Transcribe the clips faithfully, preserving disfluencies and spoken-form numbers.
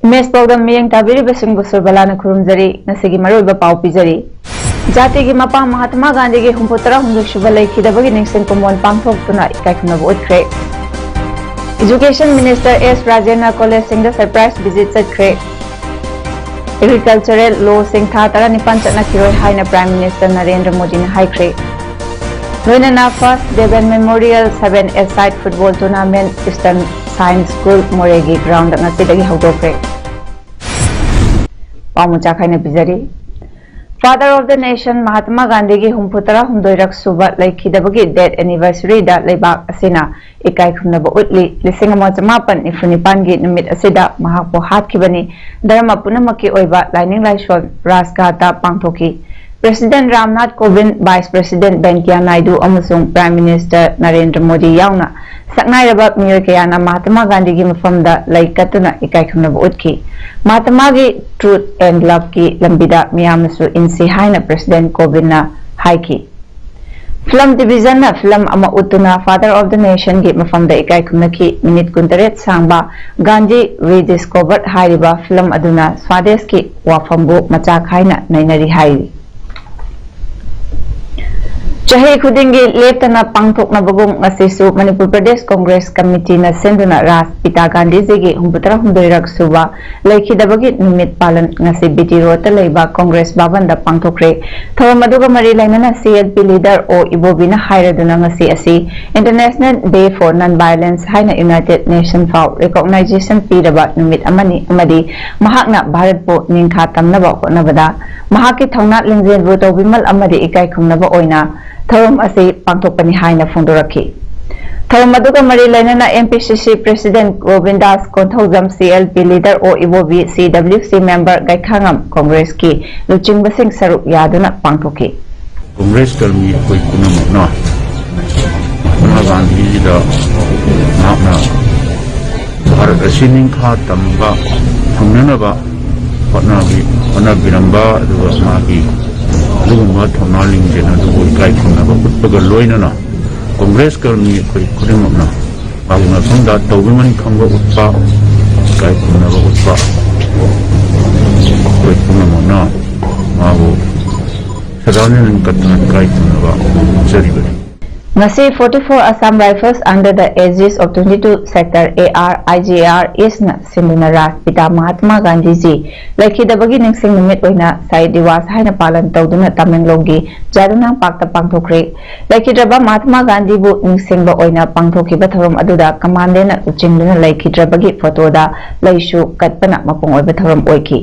Image ꯄꯥꯎꯗꯝ ꯃꯤꯠꯌꯦꯡ ꯇꯥꯕꯤꯔꯤꯕꯁꯤꯡꯕꯨ ꯁꯨꯔꯕꯂꯥꯅ ꯈꯨꯔꯨꯝꯖꯔꯤ꯫ ꯉꯁꯤꯒꯤ ꯃꯔꯨꯑꯣꯏꯕ ꯄꯥꯎ ꯄꯤꯖꯔꯤ꯫ ꯖꯥꯇꯤꯒꯤ ꯃꯄꯥ ꯃꯍꯥꯇꯃꯥ ꯒꯥꯟꯙꯤꯒꯤ ꯍꯨꯝꯐꯨ ꯇꯔꯥ ꯍꯨꯝꯗꯣꯏ ꯁꯨꯕ ꯂꯩꯈꯤꯗꯕꯒꯤ ꯅꯤꯡꯁꯤꯡ ꯀꯨꯝꯑꯣꯟ ꯄꯥꯡꯊꯣꯛꯇꯨꯅ ꯏꯀꯥꯏꯈꯨꯝꯅꯕ ꯎꯠꯈ꯭ꯔꯦ꯫ Education Minister S ꯔꯥꯖꯦꯟꯅ ꯀꯣꯂꯦꯖꯁꯤꯡꯗ surprise visit ꯆꯠꯈ꯭ꯔꯦ꯫ Agricultural lawꯁꯤꯡ ꯊꯥ ꯇꯔꯥꯅꯤꯄꯥꯟ ꯆꯠꯅꯈꯤꯔꯣꯏ ꯍꯥꯏꯅ Prime Minister ꯅꯔꯦꯟꯗ꯭ꯔ ꯃꯣꯗꯤꯅ ꯍꯥꯏꯈ꯭ꯔꯦ꯫ ꯂꯣꯏꯅꯅ First Dewan Memorial Seven-a-side Football Tournament Eastern Science School ꯃꯣꯔꯦꯒꯤ ground ꯉꯁꯤꯗꯒꯤ ꯍꯧꯗꯣꯛꯈ꯭ꯔꯦ꯫ ꯄꯥꯎ ꯃꯆꯥ ꯈꯥꯏꯅ ꯄꯤꯖꯔꯤ꯫ Father of the Nation ꯃꯍꯥꯇꯃꯥ ꯒꯥꯟꯙꯤꯒꯤ ꯍꯨꯝꯐꯨ ꯇꯔꯥ ꯍꯨꯝꯗꯣꯏꯔꯛ ꯁꯨꯕ ꯂꯩꯈꯤꯗꯕꯒꯤ death anniversary ꯗ ꯂꯩꯕꯥꯛ ꯑꯁꯤꯅ ꯏꯀꯥꯏ ꯈꯨꯝꯅꯕ ꯎꯠꯂꯤ꯫ ꯂꯤꯁꯤꯡ ꯑꯃ ꯆꯃꯥꯄꯟ ꯅꯤꯐꯨ ꯅꯤꯄꯥꯟꯒꯤ ꯅꯨꯃꯤꯠ ꯑꯁꯤꯗ ꯃꯍꯥꯛꯄꯨ ꯍꯥꯠꯈꯤꯕꯅꯤ꯫ ꯙꯔꯃ ꯄꯨꯝꯅꯃꯛꯀꯤ ꯑꯣꯏꯕ ꯂꯥꯏꯅꯤꯡ ꯂꯥꯏꯁꯣꯜ ꯔꯥꯖꯘꯥꯠꯇ ꯄꯥꯡꯊꯣꯛꯈꯤ꯫ President Ramnath ꯀꯣꯕꯤꯟꯗ, Vice President ꯚꯦꯡꯀꯌꯥ Naidu ꯑꯃꯁꯨꯡ Prime Minister ꯅꯔꯦꯟꯗ꯭ꯔ ꯃꯣꯗꯤ ꯌꯥꯎꯅ ꯁꯛꯅꯥꯏꯔꯕ ꯃꯤꯑꯣꯏ ꯀꯌꯥꯅ ꯃꯍꯥꯇꯃꯥ ꯒꯥꯟꯙꯤꯒꯤ ꯃꯐꯝꯗ ꯂꯩ ꯀꯠꯇꯨꯅ ꯏꯀꯥꯏ ꯈꯨꯝꯅꯕ ꯎꯠꯈꯤ꯫ ꯃꯍꯥꯇꯃꯥꯒꯤ Truth and Love ꯀꯤ ꯂꯝꯕꯤꯗ ꯃꯤꯌꯥꯝꯅꯁꯨ ꯏꯟꯁꯤ ꯍꯥꯏꯅ President ꯀꯣꯕꯤꯟꯗꯅ ꯍꯥꯏꯈꯤ꯫ Film Division ꯅ film ꯑꯃ ꯎꯠꯇꯨꯅ Father of the Nation ꯒꯤ ꯃꯐꯝꯗ ꯏꯀꯥꯏ ꯈꯨꯝꯅꯈꯤ꯫ ꯃꯤꯅꯤꯠ ꯀꯨꯟꯇꯔꯦꯠ ꯁꯥꯡꯕ Gandhi Rediscovered ꯍꯥꯏꯔꯤꯕ film ꯑꯗꯨꯅ ꯁ꯭ꯋꯥꯗꯦꯁꯀꯤ ꯋꯥꯐꯝꯕꯨ ꯃꯆꯥ ꯈꯥꯏꯅ ꯅꯩꯅꯔꯤ ꯍꯥꯏꯔꯤ꯫ ꯆꯍꯤ ꯈꯨꯗꯤꯡꯒꯤ ꯂꯦꯞꯇꯅ ꯄꯥꯡꯊꯣꯛꯅꯕꯒꯨꯝ ꯉꯁꯤꯁꯨ ꯃꯅꯤꯄꯨꯔ ꯄ꯭ꯔꯗꯦꯁ ꯀꯣꯡꯒ꯭ꯔꯦꯁ ꯀꯃꯤꯇꯤꯅ ꯁꯤꯟꯗꯨꯅ ꯔꯥꯁꯇ꯭ꯔꯄꯤꯇꯥ ꯒꯥꯟꯙꯤꯖꯤꯒꯤ ꯍꯨꯝꯐꯨꯇꯔꯥ ꯍꯨꯝꯗꯣꯏꯔꯛ ꯁꯨꯕ ꯂꯩꯈꯤꯗꯕꯒꯤ ꯅꯨꯃꯤꯠ ꯄꯥꯂꯟ ꯉꯁꯤ ꯕꯤ ꯇꯤ ꯔꯣꯗꯇ ꯂꯩꯕ ꯀꯣꯡꯒ꯭ꯔꯦꯁ ꯚꯕꯟꯗ ꯄꯥꯡꯊꯣꯛꯈ꯭ꯔꯦ꯫ ꯊꯧꯔꯝ ꯑꯗꯨꯒ ꯃꯔꯤ ꯂꯩꯅꯅ C L P leader ꯑꯣ ꯏꯕꯣꯕꯤꯅ ꯍꯥꯏꯔꯗꯨꯅ ꯉꯁꯤ ꯑꯁꯤ International Day for Non-Violence ꯍꯥꯏꯅ United Nation ꯐꯥꯎ recognition ꯄꯤꯔꯕ ꯅꯨꯃꯤꯠ ꯑꯃꯅꯤ ꯑꯃꯗꯤ ꯃꯍꯥꯛꯅ ꯚꯥꯔꯠꯄꯨ ꯅꯤꯡꯈꯥ ꯇꯝꯅꯕ ꯍꯣꯠꯅꯕꯗ ꯃꯍꯥꯛꯀꯤ ꯊꯧꯅꯥ ꯂꯤꯡꯖꯦꯜꯕꯨ ꯇꯧꯕꯤꯃꯜ ꯑꯃꯗꯤ ꯏꯀꯥꯏ ꯈꯨꯝꯅꯕ ꯑꯣꯏꯅ ꯊꯧꯔꯝ ꯑꯁꯤ ꯄꯥꯡꯊꯣꯛꯄꯅꯤ ꯍꯥꯏꯅ ꯐꯣꯡꯗꯣꯔꯛꯈꯤ꯫ ꯊꯧꯔꯝ ꯑꯗꯨꯒ ꯃꯔꯤ ꯂꯩꯅꯅ M P C C President Govindas Konthoujam, C L P leader O Ibobi, C W C member ꯒꯩꯈꯥꯉꯝ, Congress ꯀꯤ ꯂꯨꯆꯤꯡꯕꯁꯤꯡ ꯁꯔꯨꯛ ꯌꯥꯗꯨꯅ ꯄꯥꯡꯊꯣꯛꯈꯤ꯫ ꯀꯣꯡꯒ꯭ꯔꯦꯁ ꯀꯔꯃꯤ ꯑꯩꯈꯣꯏ ꯄꯨꯝꯅꯃꯛꯅ ꯃꯍꯥꯇꯃꯥ ꯒꯥꯟꯙꯤꯖꯤꯗ ꯃꯍꯥꯛꯅ ꯚꯥꯔꯠ ꯑꯁꯤ ꯅꯤꯡꯈꯥ ꯇꯝꯕ ꯐꯪꯅꯅꯕ ꯍꯣꯠꯅꯕꯤ ꯍꯣꯠꯅꯕꯤꯔꯝꯕ ꯑꯗꯨꯒ ꯃꯥꯒꯤ ꯑꯗꯨꯒꯨꯝꯕ ꯊꯧꯅꯥ ꯂꯤꯡꯖꯦꯜ ꯑꯗꯨꯕꯨ ꯏꯀꯥꯏ ꯈꯨꯝꯅꯕ ꯎꯠꯄꯒ ꯂꯣꯏꯅꯅ ꯀꯣꯡꯒ꯭ꯔꯦꯁ ꯀꯔꯃꯤ ꯑꯩꯈꯣꯏ ꯈꯨꯗꯤꯡꯃꯛꯅ ꯃꯥꯒꯤ ꯃꯐꯝꯗ ꯇꯧꯕꯤꯃꯟ ꯈꯪꯕ ꯎꯠꯄ, ꯏꯀꯥꯏ ꯈꯨꯝꯅꯕ ꯎꯠꯄ, ꯑꯩꯈꯣꯏ ꯄꯨꯝꯅꯃꯛꯅ ꯃꯥꯕꯨ ꯁꯗꯥꯅꯟꯗ ꯀꯠꯇꯨꯅ ꯏꯀꯥꯏ ꯈꯨꯝꯅꯕ ꯎꯠꯆꯔꯤꯕꯅꯤ꯫ ꯉꯁꯤ forty-four Assam Rifles under the aegis of twenty-two Sector A R I G A R East ꯅ ꯁꯤꯟꯗꯨꯅ ꯔꯥꯁꯇ꯭ꯔꯄꯤꯇꯥ ꯃꯍꯥꯇꯃꯥ ꯒꯥꯟꯙꯤꯖꯤ ꯂꯩꯈꯤꯗꯕꯒꯤ ꯅꯤꯡꯁꯤꯡ ꯅꯨꯃꯤꯠ ꯑꯣꯏꯅ ꯁꯍꯤꯗ ꯗꯤꯋꯥꯁ ꯍꯥꯏꯅ ꯄꯥꯂꯟ ꯇꯧꯗꯨꯅ ꯇꯃꯦꯡꯂꯣꯡꯒꯤ ꯖꯥꯗꯨꯅꯥꯡ ꯄꯥꯔꯛꯇ ꯄꯥꯡꯊꯣꯛꯈ꯭ꯔꯦ꯫ ꯂꯩꯈꯤꯗ꯭ꯔꯕ ꯃꯍꯥꯇꯃꯥ ꯒꯥꯟꯙꯤꯕꯨ ꯅꯤꯡꯁꯤꯡꯕ ꯑꯣꯏꯅ ꯄꯥꯡꯊꯣꯛꯈꯤꯕ ꯊꯧꯔꯝ ꯑꯗꯨꯗ ꯀꯃꯥꯟꯗꯦꯟꯅ ꯂꯨꯆꯤꯡꯗꯨꯅ ꯂꯩꯈꯤꯗ꯭ꯔꯕꯒꯤ ꯐꯣꯇꯣꯗ ꯂꯩꯁꯨ ꯀꯠꯄꯅ ꯃꯄꯨꯡ ꯑꯣꯏꯕ ꯊꯧꯔꯝ ꯑꯣꯏꯈꯤ꯫